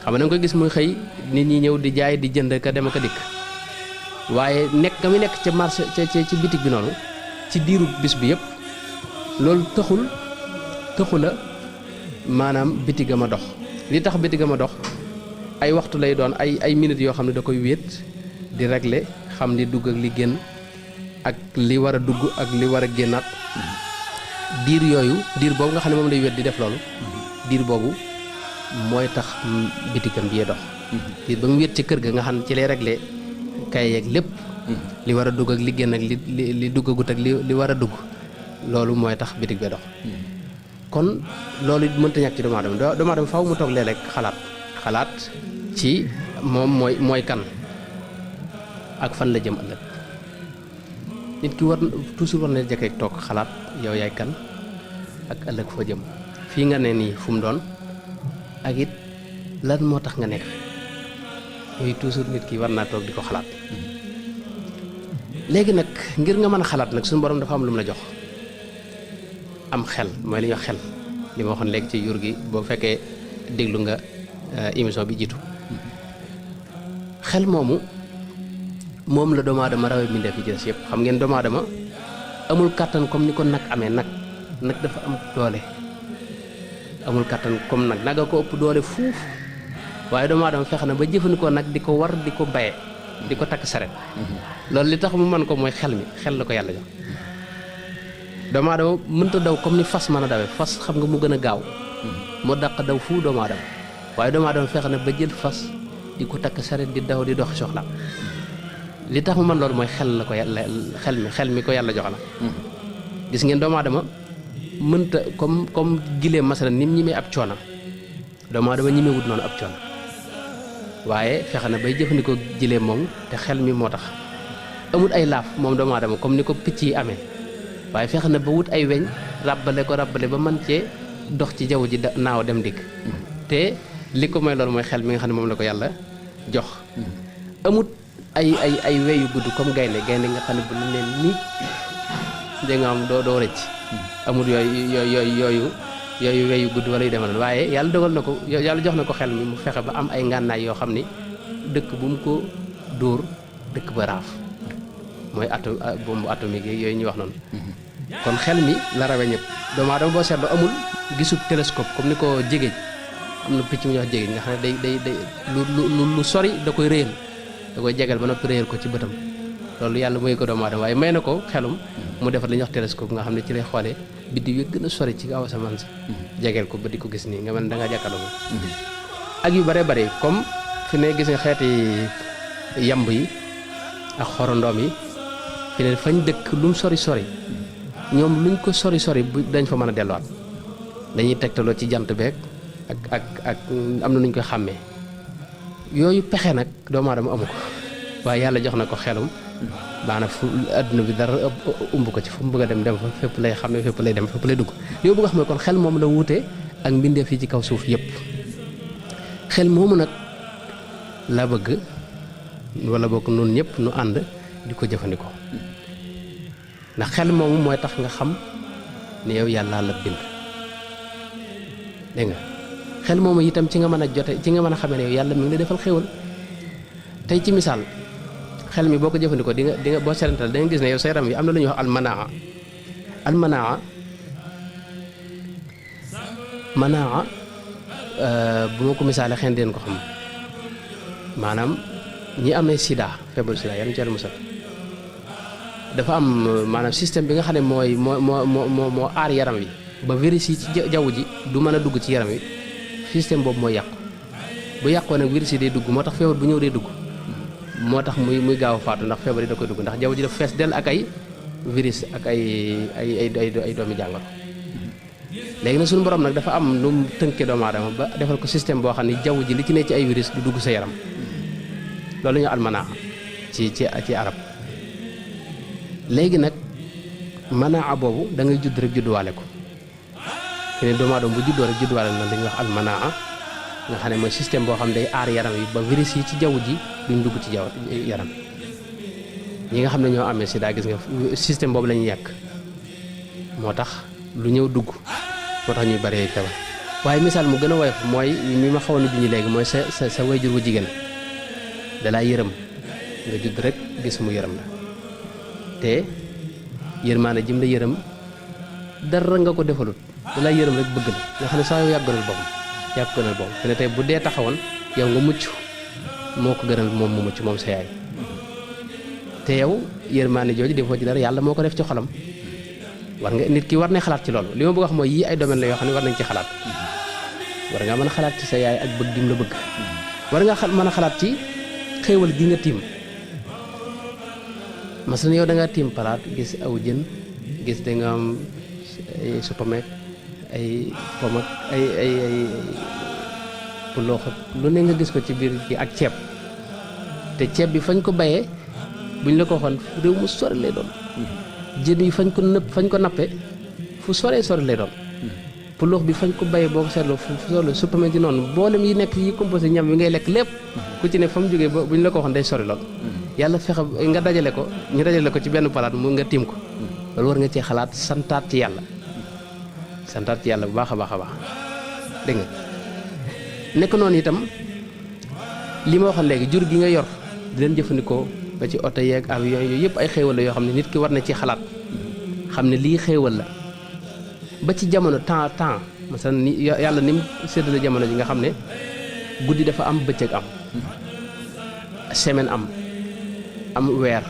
xam nga da nga koy gis muy xëy nit ñi ñëw di jaay di jënd ka dem ak a dikk waaye nekk nga muy nekk ca marché ci bitik bi noonu ci diiru bis bi yëpp loolu taxu la maanaam bitig ma dox li tax bitig ma dox ay waxtu lay doon ay minutes yoo xam ne da koy wéet di régler xam li dugg ak li génn ak li war a dugg ak li war a génnaat diir boobu nga xam ne moom lay wéet di def loolu diir boobu mooy tax bitigam bi dox diir ba mu wéet ci kër ga nga xam ne ci lay régler kay yeeg lépp li war a dugg ak li génn ak li duggagut ak li war a dugg loolu mooy tax bitig bee dox kon loolu it mënta ñàkk ci doomu aadama faaw mu toog léeg-léeg xalaat ci moom mooy kan ak fan la jëm ëllëg nit ki war toujours war na jekk rek toog xalaat yow yaay kan ak ëllëg foo jëm fii nga ne nii fu mu doon ak it lan moo tax nga nekk yooyu toujours nit ki war naa toog di ko xalaat léegi nag ngir nga mën a xalaat nag suñu borom dafa am lu mu la jox am xel mooy li ñuy wax xel li ma waxoon léegi ci yur gi boo fekkee déglu nga émission bi jiitu xel moomu moom la doomu aadama rawee mbindeef yi ci des yëpp xam ngeen doomu aadama amul kàttan comme ni ko nag amee nag dafa am doole amul kàttan comme nag a ko ëpp doole fuuf waaye doomu aadama fexe na ba jëfandikoo nag di ko war di ko baye di ko takk saret loolu li tax mu mën ko mooy xel la ko yàlla jox doomu aadama mënta daw comme ni fas mën a dawee fas xam nga mu gën a gaaw moo dàq daw fu doomu aadama waaye doomu aadama fexe na ba jël fas di ko takk saret di daw di dox soxla li tax mu mën loolu mooy xel la ko yàlla xel mi ko yàlla jox la gis ngeen doomu aadama mënta comme gileem masalan ni mu ñimee ab coona doomu aadama ñimee wut noonu ab coona waaye fexe na bay jëfandikoo gileem moom te xel mi moo tax amut ay laaf moom doomu aadama comme ni ko picc yi amee waaye fexe na ba wut ay weñ ràbbale ba mën cee dox ci jaww ji naaw dem dikk te li ko may loolu mooy xel mi nga xam ne moom la ko yàlla jox amut ay weyu gudd comme gaynde nga xam ne bu leen nii da nga am doo rëcc amut yooyu weyu gudd wala yu demee noonu waaye yàlla dogal na ko yàlla jox na ko xel mi mu fexe ba am ay ngànnaay yoo xam ni dëkk bu mu ko dóor dëkk ba raaf mooy bombe atomique yooyu ñuy wax noonu kon xel mi la rawe ñëpp doomu aadama boo seetloo amul gisub télescope comme ni ko jégéej am na picc mu ñuy wax jégéej nga xam ne day lu sori da koy réyal da koy jegal ba noppi réyal ko ci bëtam loolu yàlla mooy ko doomu aadama waaye may na ko xelum mu defar li ñuy wax télescope nga xam ne ci lay xoolee biddiw yi gën a sori ci kaw asamaan si jegeel ko ba di ko gis nii nga mel ne da ngaa jàkkaarloo moom ak yu bare bare comme fi ne gis nga xeeti yamb yi ak xorondoom yi fi ne fañ dëkk lu mu sori ñoom luñ ko sori bu dañ fa mën a delluwaat dañuy tegtaloo ci jant beeg ak am na nuñ koy xàmmee yooyu pexe nag doomu aadama amu ko waaye yàlla jox na ko xelum maanaam fu adduna bi dara umb ko ci fu mu bëgg a dem fa fépp lay xàmmee fépp lay dem fépp lay dugg li ma bëgg a xam ne kon xel moom la wuute ak mbindeef yi ci kaw suuf yëpp xel moomu nag la bëgg wala bokk nun ñëpp nu ànd di ko jëfandikoo ndax xel moomu mooy tax nga xam ne yow yàlla la bind dégg nga xel moomu itam ci nga mën a jote ci nga mën a xamee ne yow yàlla mi ngi lay defal xéwal tey ci misaal xel mi boo ko jëfandikoo di nga boo seetantal da nga gis ne yow sa yaram wi am na lu ñuy wax almanaa bu ma ko misaalee xen deen ko xam maanaam ñi amee sida feebaru sida yàlla ci musal dafa am maanaam système bi nga xam ne moo aar yaram wi ba virus yi ci jaww ji du mën a dugg ci yaram wi système boobu mooy yàqu bu yàqoo nag virus yi day dugg moo tax feebar bu ñëw day dugg moo tax muy gaaw a faatu ndax feebar yi da koy dugg ndax jaww ji dafa fees dell ak ay virus ak ay doomi jàngoro léegi nag suñu borom nag dafa am nu mu tënkee doomu aadama ba defal ko système boo xam ne jaww ji li ci ne ci ay virus du dugg sa yaram loolu ñu almanaa ci arab léegi nag manaa boobu da ngay judd rek judduwaale ko fi ne doomu aadama bu juddoo rek judduwaale na dañuy wax almanaa nga xam ne mooy système boo xam ne day aar yaram yi ba virus yi ci jaww ji duñ dugg ci yaram ñi nga xam ne ñoo amee sida gis nga système boobu la ñuy yàq moo tax lu ñëw dugg moo tax ñuy bari feebar waaye misaal mu gën a woyof mooy mi ma xawoon a junj léegi mooy sa wayjur wu jigéen dalaa yërëm nga judd rek gis mu yërëm la te yërmaane jim la yërëm dara nga ko defalut dalaa yërëm rek bëgg la nga xam ne saa yow yàgganal boppam te ne tey bu dee taxawoon yow nga mucc moo ko gënal moom mu mucc moom sa yaay te yow yërmaane jooju defoo ci dara yàlla moo ko def ci xolam war nga nit ki war na xalaat ci loolu li ma bëgg wax mooy yii ay domaine la yoo xam ne war nañ ci xalaat war nga mën a xalaat ci sa yaay ak bëgg gi mu la bëgg war nga mën a xalaat ci xéewal gi nga tiim masalan yow da nga tiim palaat gis aw jën gis da nga am ay suppameek ay pomak ay puloox lu ne nga gis ko ci biir gi ak ceeb te ceeb bi fañ ko bayee buñ la ko waxoon réew mu sori lay doon jën yi fañ ko nappe fu soree sori lay doon puloox bi fañ ko bayee boo ko seetloo fu sori suppame ji noonu mboolem yi nekk yi composé ñam bi ngay lekk lépp ku ci ne fa mu jógee ba buñ la ko waxoon day sori lool yàlla fexe nga dajale ko ñu dajale ko ci benn palaat mu nga tiim ko loolu war nga cee xalaat santaat ci yàlla bu baax a baax a baax dégg nga nekk noonu itam li ma waxoon léegi jur gi nga yor di leen jëfandikoo ba ci oto yeeg avion yooyu yëpp ay xéewal la yoo xam ne nit ki war na ci xalaat xam ne lii xéewal la ba ci jamono temps masalan ni yàlla ni mu séddale jamono ji nga xam ne guddi dafa am bëccëg am semaine am weer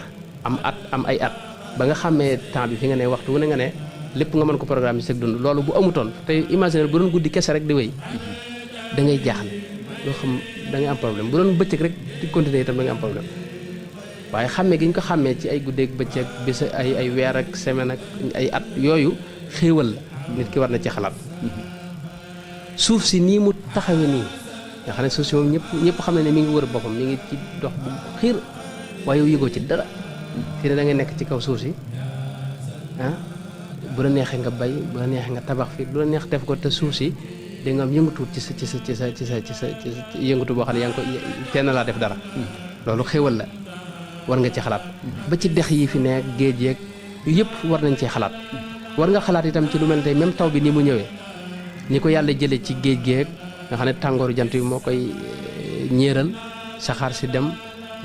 am at am ay at ba nga xàmmee temps bi fi nga ne waxtu wu ne nga ne lépp nga mën ko programme ci sa dund loolu bu amutoon te imaginer bu doon guddi kese rek di wéy da ngay jaaxle loo xam da ngay am problème bu doon bëccëg rek di continuer itam da ngay am problème waaye xàmmee gi ñu ko xàmmee ci ay guddeeg bëccëg bis ay weer ak semaine ak ay at yooyu xéewal la nit ki war na ci xalaat suuf si nii mu taxawee nii nga xam ne suuf si moom ñëpp xam ne mi ngi wër boppam mi ngi ci dox bu xiir waaye yow yëgoo ci dara fii ne da ngay nekk ci kaw suuf si bu la neexee nga bay bu la neexee nga tabax fi lu la neex def ko te suuf si da nga am yëngatuwut ci sa yëngatu boo xam ne yaa ngi ko teel na laa def dara loolu xéewal la war nga ci xalaat ba ci dex yi fi nekk géej yeeg yëpp war nañ cee xalaat war nga xalaat itam ci lu mel ne tey même taw bi ni mu ñëwee ni ko yàlla jëlee ci géej géej nga xam ne tàngooru jant bi moo koy ñéeral saxaar si dem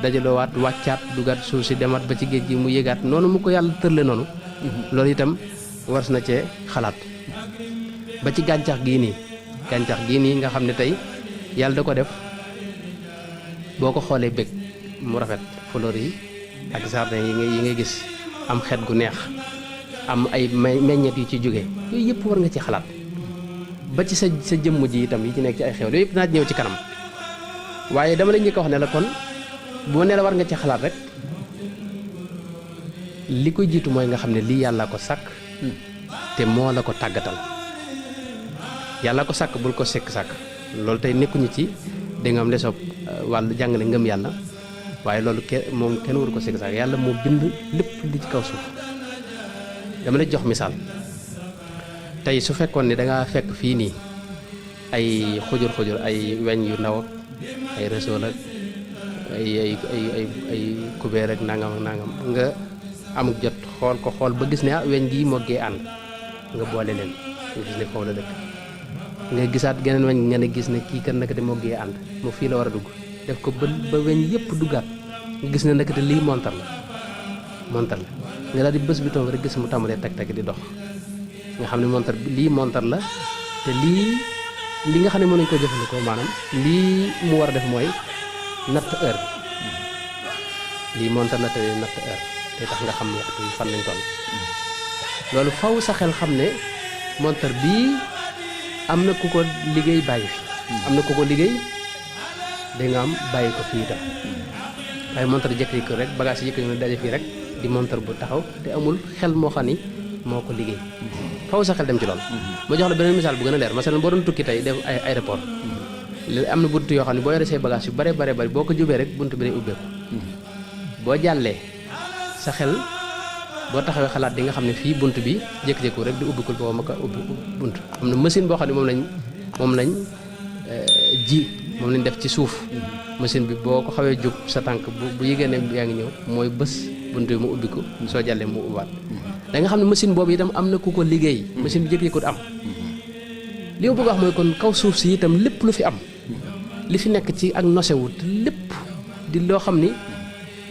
dajaloowaat wàccaat dugaat suuf si demaat ba ci géej gi mu yéegaat noonu mu ko yàlla tërle noonu loolu itam wars na cee xalaat ba ci gàncax gii nii nga xam ne tey yàlla da ko def boo ko xoolee bëgg mu rafet fleur yi ak jardin yi ngay gis am xet gu neex am ay meññeet yu ci jóge yooyu yëpp war nga ci xalaat ba ci sa jëmm ji itam yi ci nekk ci ay xew yooyu yëpp naa ñëw ci kanam waaye dama la njëkk a wax ne la kon bu ma nee la war nga ci xalaat rek li ko jiitu mooy nga xam ne lii yàlla ko sàkk te moo la ko tàggatal yàlla ko sàkk bul ko sàkk loolu tey nekkuñu ci da nga am lesoog wàllu jàngale ngëm yàlla waaye loolu moom kenn waru ko sàkk yàlla moo bind lépp li ci kaw suuf dama lay jox misaal tey su fekkoon ne dangaa fekk fii nii ay xujur ay weñ yu ndaw ak ay réseau ak ay kubéer ak nangam nga amuk jot xool ba gis ne weñ gi moggee ànd nga boole leen nga gis ne foofu la dëkk nga gisaat geneen weñ nga ne gis ne kii kan naka de moggee ànd mu fii la war a dugg def ko ba weñ yëpp duggaat nga gis ne naka te lii montar la nga daal di bés bi toog rek gis mu tàmbalee teg di dox nga xam ne lii montar la te li nga xam ne mën nañu ko jëfandikoo maanaam lii mu war a def mooy natt heure lii montar la te natt heure te tax nga xam waxtu yi fan lañ toll loolu faw sa xel xam ne montar bii am na ku ko liggéey bàyyi fi am na ku ko liggéey da nga am bàyyi ko fii itam waaye montar jëkk ko rek bagage yi yëkk na daje fii rek di montar bu taxaw te amul xel moo xam ni moo ko liggéey faw sa xel dem ci loolu. ma jox la beneen misaal bu gën a leer masalan boo doon tukki tey dem ay aéroport li am na bunt yoo xam ne boo yore say bagage yu bare boo ko jubee rek bunt bi day ubbeeku boo jàllee sa xel boo taxawee xalaat di nga xam ne fii bunt bi jékki-jékku rek di ubbikul boo ma ko ubbi bunt am na machine boo xam ne moom lañ moom lañ def ci suuf machine bi boo ko xawee jóg sa tànk bu yégée ne yaa ngi ñëw mooy bés bunt bi mu ubbiku soo jàllee mu ubbaat da nga xam ne machine boobu itam am na ku ko liggéey machine bi jékki-jékku am li ma bëgg wax mooy kon kaw suuf si itam lépp lu fi am li fi nekk ci ak nosewut lépp di loo xam ni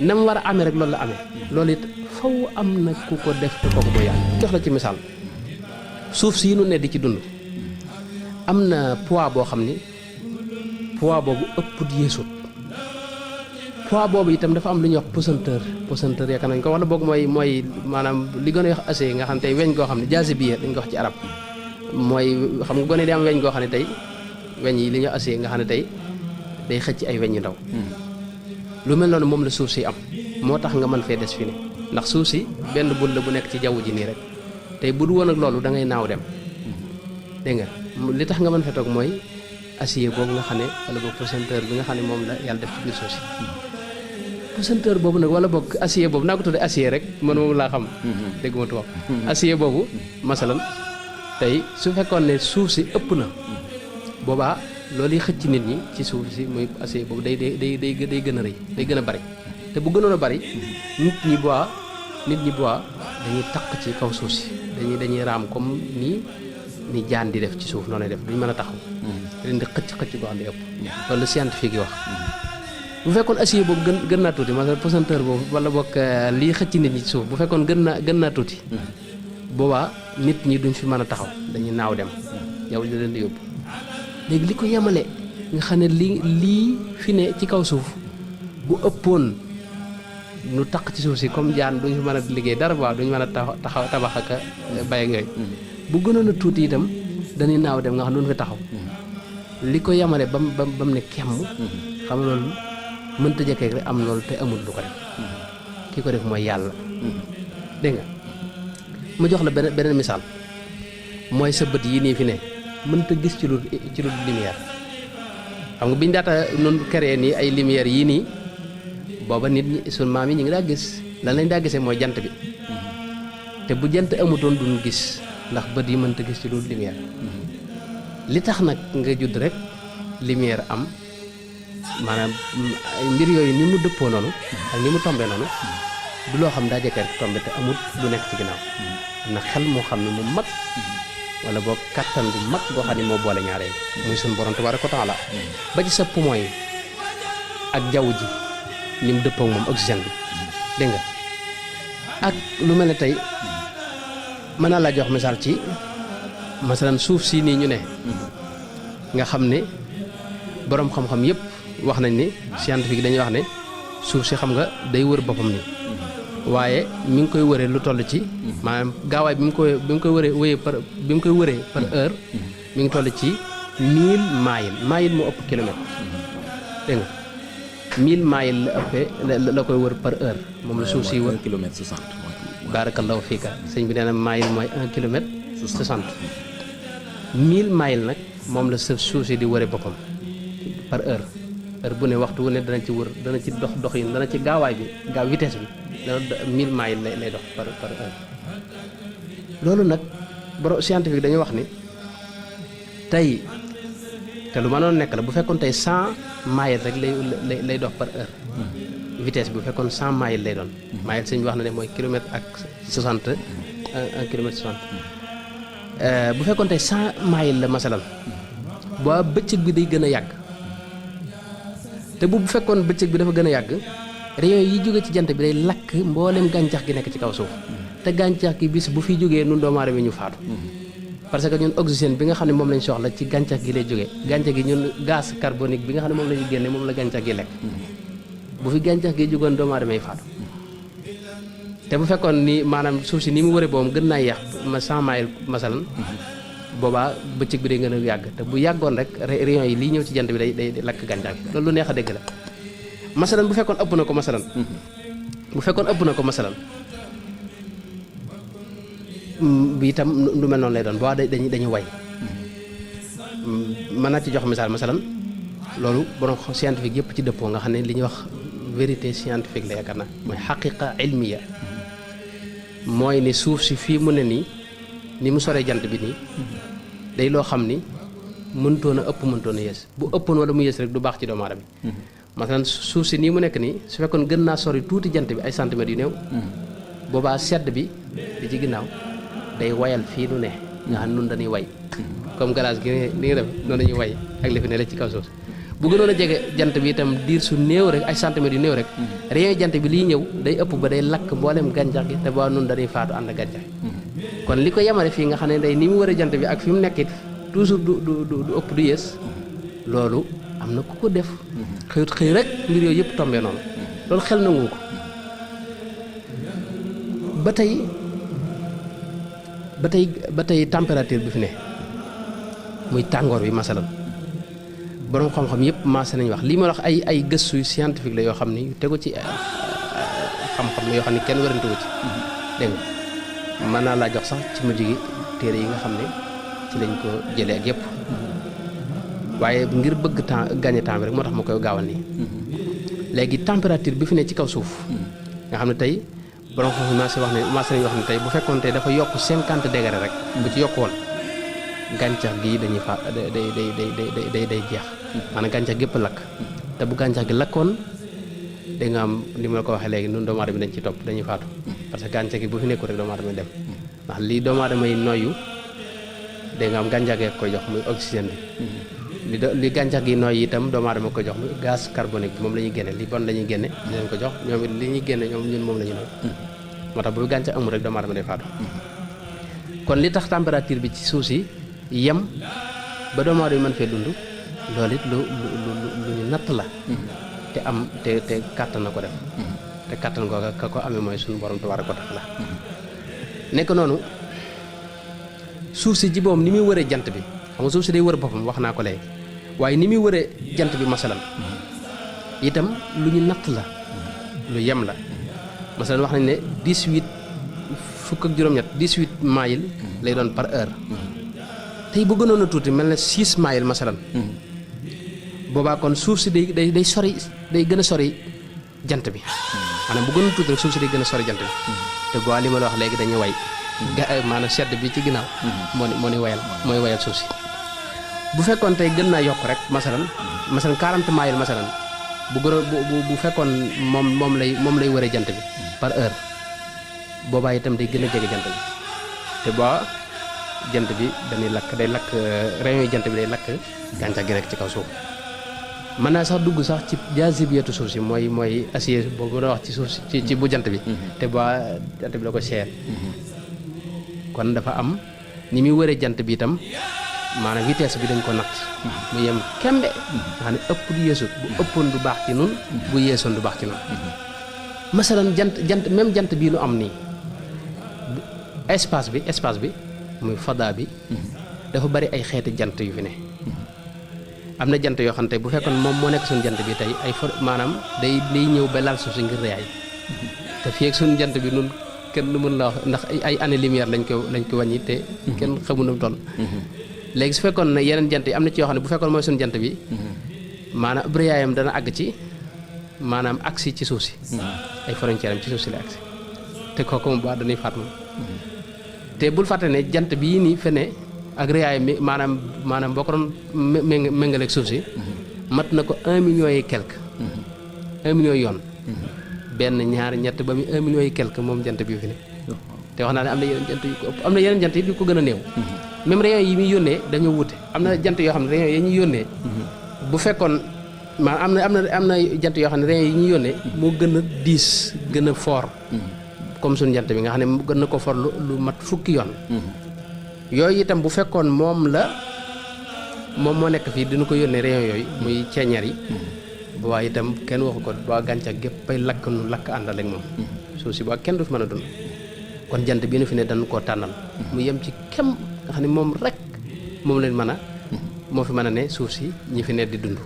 na mu war a amee rek loolu la amee loolu it faw am na ku ko def te kooku mooy yàlla jox la ci misaal suuf si nu ne di ci dund am na poids boo xam ni poids boobu ëpp yéesut poids boobu itam dafa am lu ñuy wax pesanteur yaakaar nañ ko wala boog mooy maanaam li gën a wax acier nga xam tey weñ goo xam ne jaasibiya dañ ko wax ci arab mooy xam nga gone di am weñ goo xam ne tey weñ yi li ñuy wax acier nga xam ne tey day xëcc ay weñ yu ndaw lu mel noonu moom la suuf si am moo tax nga mën fee des fi ne ndax suuf si benn bul la bu nekk ci jaww ji nii rek tey bu du woon ak loolu da ngay naaw dem dégg nga li tax nga mën fee toog mooy acier boobu nga xam ne wala boog pesanteur bi nga xam ne moom la yàlla def ci biir suuf si pesanteur boobu nag wala boog acier boobu naa ko tuddee acier rek man moom laa xam dégg ma tubaab acier boobu masalan tey su fekkoon ne suuf si ëpp na boobaa loolu yi xëcc nit ñi ci suuf si muy acier boobu day gën a rëy day gën a bari te bu gënoon a bari nit ñi dañuy taq ci kaw suuf si dañuy raam comme ni jaan di def ci suuf noonu lay def duñ mën a taxaw leen di xëcc goo xam ne ëpp loolu scientifique yi wax bu fekkoon acier boobu gën naa tuuti maanaam pesanteur boobu wala boog lii xëcc nit ñi ci suuf bu fekkoon gën naa tuuti boobaa nit ñi duñ fi mën a taxaw dañuy naaw dem yow li leen di yóbbu léegi li ko yemale nga xam ne lii fi ne ci kaw suuf bu ëppoon nu taq ci suuf si comme jaan duñ fi mën a liggéey dara waaw duñ mën a taxaw tabax ak bay ak yooyu bu gënoon a tuuti itam dañuy naaw dem nga xam ne duñ fi taxaw li ko yemale bam ne kemm xam nga loolu mënta jëkkee rek am loolu te amul lu ko def ki ko def mooy yàlla dégg nga ma jox la beneen misaal mooy sa bët yi nii fi ne mënta gis ci lu lumière xam nga biñ daata noonu créé nii ay lumière yii nii booba nit ñi sun maam yi ñu ngi daa gis lan lañ daa gisee mooy jant bi te bu jant amutoon duñu gis ndax bët yi mënta gis ci lu lumière li tax nag nga judd rek lumière am maanaam mbir yooyu ni mu dëppoo noonu ak ni mu tombee noonu du loo xam daa jëkkër tombe te amut lu nekk ci ginnaaw am na xel moo xam ne mu mag wala boog kattan bu mag boo xam ne moo boole ñaareel muy suñu borom tabaaraka wa taala ba ci sa poumon yi ak jaww ji ni mu dëppoo moom oxygène bi dégg nga ak lu mel ne tey mën naa laa jox misaal ci masalan suuf si nii ñu ne nga xam ne boroom xam-xam yëpp wax nañ ni scientifique dañuy wax ne suuf si xam nga day wër boppam ni waaye mi ngi koy wëree lu toll ci maanaam gaawaay bi mu koy wëree par heure mi ngi toll ci 1000 miles moo ëpp kilomètre dégg nga 1000 miles la ëppee la koy wër par heure moom la suuf si wër kilomètre 60 barakallahu fiika sëñ bi nee na mile mooy 1 kilomètre 60 1000 miles nag moom la suuf si di wëre boppam par heure bu ne waxtu wu ne dana ci wër dana ci dox yi dana ci gaawaay bi gaaw vitesse bi dana 1000 miles lay dox par heure loolu nag borom scientifique dañuy wax ni tey te lu mënoon nekk la bu fekkoon tey 100 miles rek lay dox par heure vitesse bi bu fekkoon 100 miles lay doon miles sëñ bi wax na ne mooy kilomètre ak 60 1 kilomètre 60 bu fekkoon tey 100 miles la masalan ba bëccëg bi day gën a yàgg te bu fekkoon bëccëg bi dafa gën a yàgg rayon yi jóge ci jant bi day lakk mboolem gàncax gi nekk ci kaw suuf te gàncax gi bis bu fi jógee nun doomu aadama ñu faatu parce que ñun oxygène bi nga xam ne moom lañ soxla ci gàncax gi lay jógee gàncax gi ñun gaz carbonique bi nga xam ne moom la ñuy génne moom la gàncax gi lekk bu fi gàncax gi jógoon doomu aadama yi faatu te bu fekkoon ni maanaam suuf si ni mu wëree boobu gën naa yàq ma 100 miles masalan boobaa bëccëg bi day gën a yàgg te bu yàggoon rek rayon yi lii ñëw ci jant bi day lakk gàncax gi loolu lu neex a dégg la masalan bu fekkoon ëpp na ko masalan bi itam lu mel noonu lay doon boo dañuy way mën naa ci jox misaal masalan loolu borom scientifique yëpp ci dëppoo nga xam ne li ñuy wax vérité scientifique la yaakaar naa mooy xaqiqa ilmiya mooy ni suuf si fii mu ne nii ni mu soree jant bi nii day loo xam ni mënutoon a ëpp mënutoon a yées bu ëppoon wala mu yées rek du baax ci doomu aadama bi masalan suuf si nii mu nekk nii su fekkoon gën naa sori tuuti jant bi ay centimètres yu néew boobaa sedd bi di ci ginnaaw day wayal fii nu ne nga xam nun dañuy way comme glace gi ni nga def noonu dañuy way ak li fi ne la ci kaw suuf bu gënoon a jege jant bi itam diir su néew rek ay centimètres yu néew rek rayon jant bi liy ñëw day ëpp ba day lakk mboolem gàncax gi te ba nun dañuy faatu ànd ak gàncax gi kon li ko yemale fii nga xam ne day ni mu war a jant bi ak fi mu nekkit toujours du ëpp du yées loolu am na ku ko def xëyut xëy rek mbir yooyu yëpp tombé noonu loolu xel nangu ko ba tey température bi fi ne muy tàngoor bi masalan borom xam-xam yëpp maase nañu wax lii ma wax ay gëstu scientifique la yoo xam ni yu tegu ci xam-xam la yoo xam ne kenn warante wu ci dégg nga mën naa laa jox sax ci mujj gi téere yi nga xam ne ci lañ ko jëlee ak yëpp waaye ngir bëgg temps gagner temps bi rek moo tax ma koy gaawal nii léegi température bi fi ne ci kaw suuf nga xam ne tey borom xam-xam maase nañu wax ne tey bu fekkoon tey dafa yokk 50 degré rek bu ci yokk woon gàncax gi dañuy fa day jeex maanaam gàncax gépp lakk te bu gàncax gi lakkoon da nga am li ma la ko waxee léegi nun doomu aadama dañ ci topp dañuy faatu parce que gàncax gi bu fi nekkul rek doomu aadama dem ndax lii doomu aadama yi noyyu da nga am gàncax gi koy jox muy oxygène bi li gàncax gi noyyi itam doomu aadama koy jox muy gaz carbonique bi moom la ñuy génne li bon la ñuy génne di leen ko jox ñoom it li ñuy génne ñoom ñun moom la ñu noy moo tax bu gàncax amul rek doomu aadama day faatu kon li tax température bi ci suuf si yem ba doomu aadama mën fee dund loolu it lu ñu natt la te am te kàttan na ko def te kàttan googa ka ko amee mooy suñu borom tabaaraka wa taala nekk noonu suuf si jiboom ni muy wëree jant bi xam nga suuf si day wër boppam wax naa ko léegi waaye ni muy wëree jant bi masalan itam lu ñu natt la lu yem la masalan wax nañ ne 18 miles lay doon par heure tey bu gënoon a tuuti mel na 6 miles masalan boobaa kon suuf si day sori day gën a sori jant bi maanaam bu gënoon a tuuti rek suuf si day gën a sori jant bi te boo li ma la wax léegi dañuy way maanaam sedd bi ci ginnaaw moo ni wayal mooy wayal suuf si bu fekkoon tey gën naa yokk rek masalan 40 miles masalan bu fekkoon moom lay wëree jant bi par heure boobaa itam day gën a jege jant bi te boo jant bi dañuy lakk day lakk rayon yi jant bi day lakk gàncax gi rek ci kaw suuf mën naa sax dugg sax ci jaazibiyatu suuf si mooy acier boobu doon wax ci suuf si ci bu jant bi te boo jant bi la ko seer kon dafa am ni muy wëree jant bi itam maanaam vitesse bi dañ ko natt mu yem kembe nga xam ne ëpp du yeesut bu ëppoon du baax ci nun bu yeesoon du baax ci nun masalan même jant bii nu am nii espace bi muy fada bi dafa bari ay xeeti jant yu fi ne am na jant yoo xam ne tey bu fekkoon moom moo nekk suñu jant bi tey maanaam day ñëw ba laal suuf si ngir reyaay te fii ak suñu jant bi nun kenn mën la wax ndax ay année lumière lañ ko wàññi te kenn xamul nu mu toll léegi su fekkoon ne yeneen jant yi am na ci yoo xam ne bu fekkoon mooy suñu jant bi maanaam reyaayam dana àgg ci maanaam agsi ci suuf si ay frontière am ci suuf si la agsi te kooku moom ba dañuy faat moom te bul fàtte ne jant bii nii fene ak réyaay mi maanaam boo ko doon méngaleeg suuf si mat na ko 1 million et quelque 1 million yoon benn ñaar ñett ba muy 1 million et quelque moom jant bi fi ne te wax naa ne am na yeneen jant yu ko ëpp am na yeneen jant yi ko gën a néew même rayon yi muy yónnee dañoo wute am na jant yoo xam ne rayon yi ñuy yónnee bu fekkoon maanaam am na jant yoo xam ne rayon yi ñuy yónnee moo gën a diis gën a fort comme suñu jant bi nga xam ne gën na ko for lu mat fukki yoon yooyu itam bu fekkoon moom moo nekk fii dina ko yónnee rayon yooyu muy ceeñeer yi bu waa itam kenn waxu ko ba gàncax gépp ay lakk nu lakk àndal ak moom suuf si ba kenn du fi mën a dund kon jant bi nu fi ne dañu koo tànnal mu yem ci kem nga xam ne moom rek moom leen mën a moo fi mën a ne suuf si ñi fi ne di dund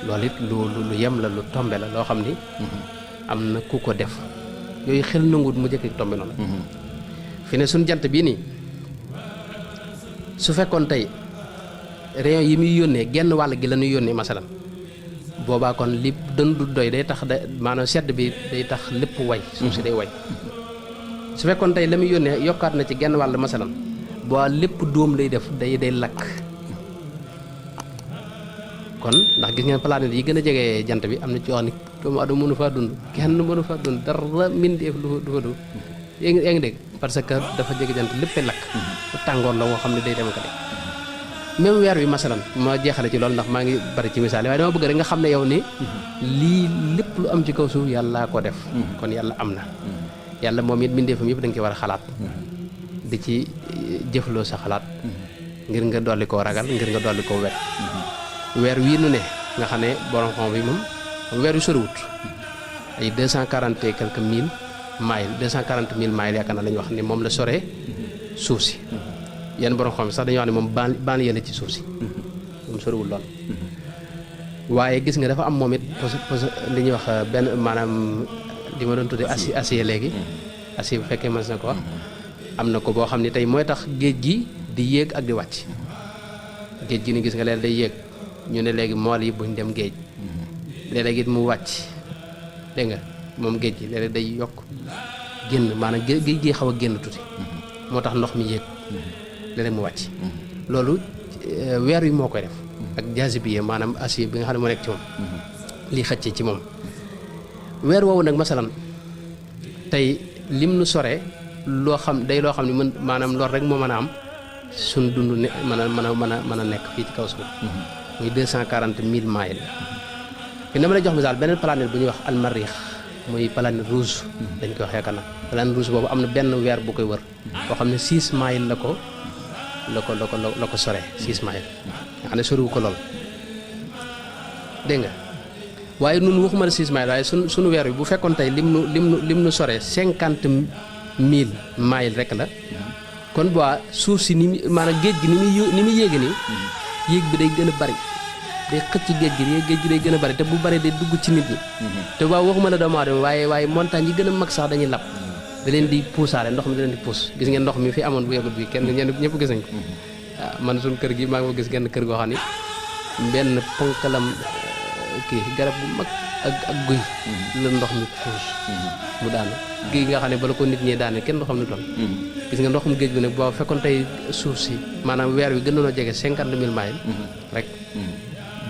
loolu it lu yem la lu tombe la loo xam ni am na ku ko def yooyu xel nanguwut mu jëkk tombe noonu fi ne suñ jant bii nii su fekkoon tey rayon yi muy yónnee genn wàll gi la ñuy yónnee masalan boobaa kon li dën du doy day tax maanaam sedd bi day tax lépp way suuf si day way su fekkoon tey la muy yónnee yokkaat na ci genn wàll masalan boo lépp dóom lay def day lakk kon ndax gis ngeen planète yi gën a jege jant bi am na ci wax ni doomu adama mënu faa dund kenn mënu faa dund dara mbindeef du fa dund yaa ngi dégg parce que dafa jege jant léppay lakk tàngoor la woo xam ne day dem ko de même weer wi masalan ma jeexale ci loolu ndax maa ngi bari ci misaal waaye dama bëgg rek nga xam ne yow ni lii lépp lu am ci kaw suuf yàllaa ko def kon yàlla am na yàlla moom it mbindeefam yëpp da nga ci war a xalaat di ci jëfloo sa xalaat ngir nga dolli koo ragal ngir nga dolli koo wet weer wii nu ne nga xam ne borom xam bi moom weer wi soriwut ay 240 et quelques mille miles 240 000 miles yaakaar naa la ñu wax ni moom la soree suuf si yenn borom xam sax dañuy wax ne moom banlieue la ci suuf si moom soriwul lool waaye gis nga dafa am moom it li ñuy wax benn maanaam li ma doon tuddee acier léegi acier bu fekkee mën na ko wax am na ko boo xam ne tey mooy tax géej gi di yéeg ak di wàcc géej gi ni gis nga leen day yéeg ñu ne léegi mool yi buñ dem géej léeg-léeg it mu wàcc dégg nga moom géej gi léeg-léeg day yokk génn maanaam géej gi xaw a génn tuuti moo tax ndox mi yéeg léeg-léeg mu wàcc loolu weer wi moo koy def ak jaasibiye maanaam acier bi nga xam ne moo nekk ci moom lii xëcc ci moom weer woowu nag masalan tey lim nu sore loo xam day loo xam ne mën maanaam lool rek moo mën a am suñ dund ne mën a nekk fii ci kaw suuf muy 240 000 miles fi dama lay jox misaal beneen planète bu ñuy wax almarix muy planète rouge dañ koy wax yaakaar naa planète rouge boobu am na benn weer bu koy wër boo xam ne 6 miles la ko sore 6 miles nga xam ne soriwu ko lool dégg nga waaye nun waxuma la 6 miles waaye sunu weer bi bu fekkoon tey lim nu sore 50 000 miles rek la kon boo suuf si ni maanaam géej gi ni muy yéege nii yéeg bi day gën a bari day xëcc géej gi day gën a bari te bu bari day dugg ci nit ñi te waaw waxuma la doomu aadama waaye montagne yi gën a mag sax dañuy lab da leen di puusaale ndox mi da leen di puus gis ngeen ndox mi fi amoon bu yàggut bi kenn ñëpp gis nañ ko waaw man suñu kër gi maa ngi ko gis genn kër goo xam ni benn ponkalam kii garab bu mag ak guy la ndox mi puus mu daanu géej nga xam ne bala ko nit ñee daane kenn du xam ne toll gis nga ndoxum géej bi nag boo fekkoon tey suuf si maanaam weer wi gën a jege 50 000 miles rek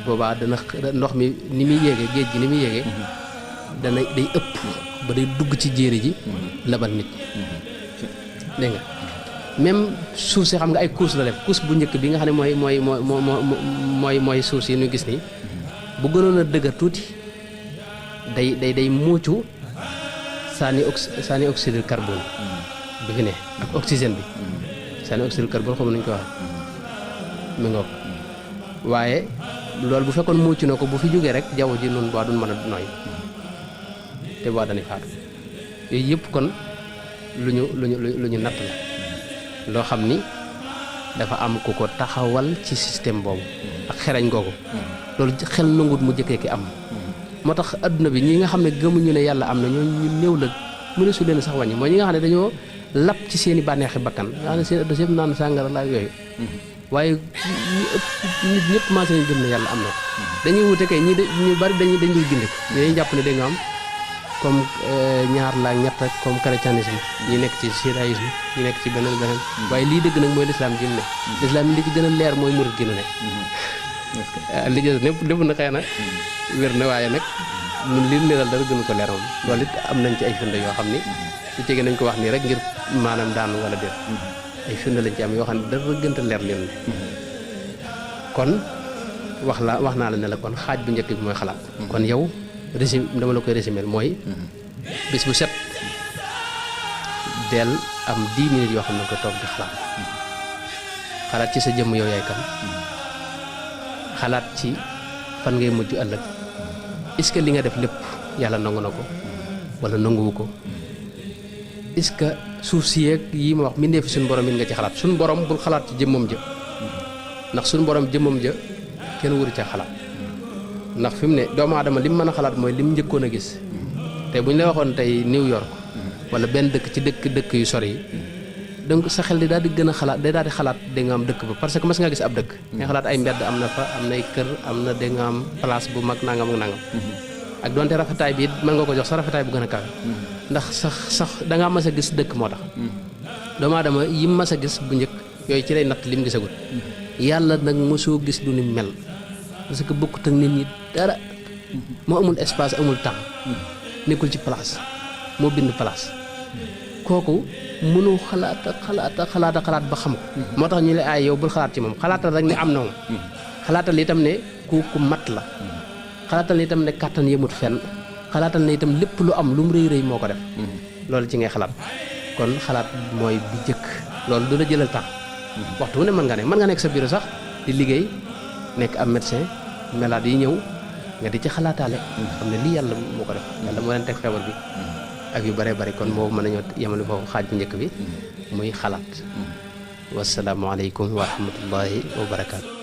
boobaa dana ndox mi ni muy yéege géej gi ni muy yéege day ëpp ba day dugg ci jéeri ji labal nit dégg nga même suuf si xam nga ay couche la def couche bu njëkk bi nga xam ne mooy suuf si ñu gis nii bu gënoon a dëgër tuuti day muucu sànni oxyde de carbone bi fi ne ak oxygène bi sànni oxyde de carbone xam nañu ko waxee mi ngoog waaye loolu bu fekkoon muucu na ko bu fi jógee rek jaww ji noonu boo duñ mën a nooy te boo dañuy faatu yooyu yëpp kon lu ñu natt la loo xam ni dafa am ku ko taxawal ci système boobu ak xerañ googu loolu xel nangut mu jëkkee ki am moo tax adduna bi ñi nga xam ne gëmuñu ne yàlla am na ñoo ñu néew la mëne su leen sax wàññi mooy ñi nga xam ne dañoo lap ci seen i bànneexi bakkan nga xam ne seen adduna yëpp naan sàngara laa yooyu waaye ñi ëpp nit ñëpp commencé nañ gëm ne yàlla am na ko dañuy wute kay ñu bari dañ dul gindi ko dañuy jàpp ne dañu am comme ñaar la ñett comme chrétianisme ñi nekk ci judaïsme ñi nekk ci beneen waaye lii dëgg nag mooy lislaam ji mu ne lislaam li ci gën a leer mooy murit gi nu ne li jël lépp na xëy na wér na waaye nag ñun li leeral dara gënu ko leer moom loolu it am nañ ci ay firnde yoo xam ni su jege nañ ko wax nii rek ngir maanaam daanu wala déet ay firnde lañ ci am yoo xam ne dara gënta leer leen ne kon wax naa la ne la kon xaaj bu njëkk bi mooy xalaat kon yow résumé dama la koy résumé mooy bis bu set del am 10 minutes yoo xam ne ko toog di xalaat ci sa jëmm yow yaay kan xalaat ci fan ngay mujj ëllëg est-ce que li nga def lépp yàlla nangu na ko wala nanguwu ko est-ce que suuf si yeeg yi ma wax mbindee fi suñu borom it nga ci xalaat suñu borom bul xalaat ci jëmmam ja ndax suñu borom jëmmam ja kenn waru ca xalaat ndax fi mu ne doomu aadama li mu mën a xalaat mooy li mu njëkkoon a gis te bu ñu la waxoon tey New York wala benn dëkk ci dëkk yu sori yi donc sa xel di daal di gën a xalaat day daal di xalaat da nga am dëkk ba parce que mas nga gis ab dëkk nga xalaat ay mbedd am na fa am nay kër am na da nga am place bu mag nangam ak nangam ak donte rafetaay bi mën nga ko jox sa rafetaay bu gën a kawe ndax sax da ngaa mas a gis dëkk moo tax doomu aadama yim mas a gis bu njëkk yooyu ci lay natt lim gisagul yàlla nag mosoo gis du ni mel parce que bokkut ak nit ñi dara moo amul espace amul temps nekkul ci place moo bind place kooku mënoo xalaat ba xam ko moo tax ñu lay aay yow bul xalaat ci moom xalaatal rek ne am na moom xalaatal itam ne ku mat la xalaatal itam ne kàttan yëmut fenn xalaatal ne itam lépp lu am lu mu rëy moo ko def loolu ci ngay xalaat kon xalaat mooy bi jëkk loolu du la jëlal temps waxtu wu ne mën nga nekk sa bureau sax di liggéey nekk am médecin malade yi ñëw nga di ci xalaataale xam ne lii yàlla moo ko def yàlla moo leen teg feebar bi ak yu bëree bëri kon boobu mën nañoo yemale foofu xaaj bu njëkk bi muy xalaat wasalaamualeykum wa rahmatullahi wa barakaatu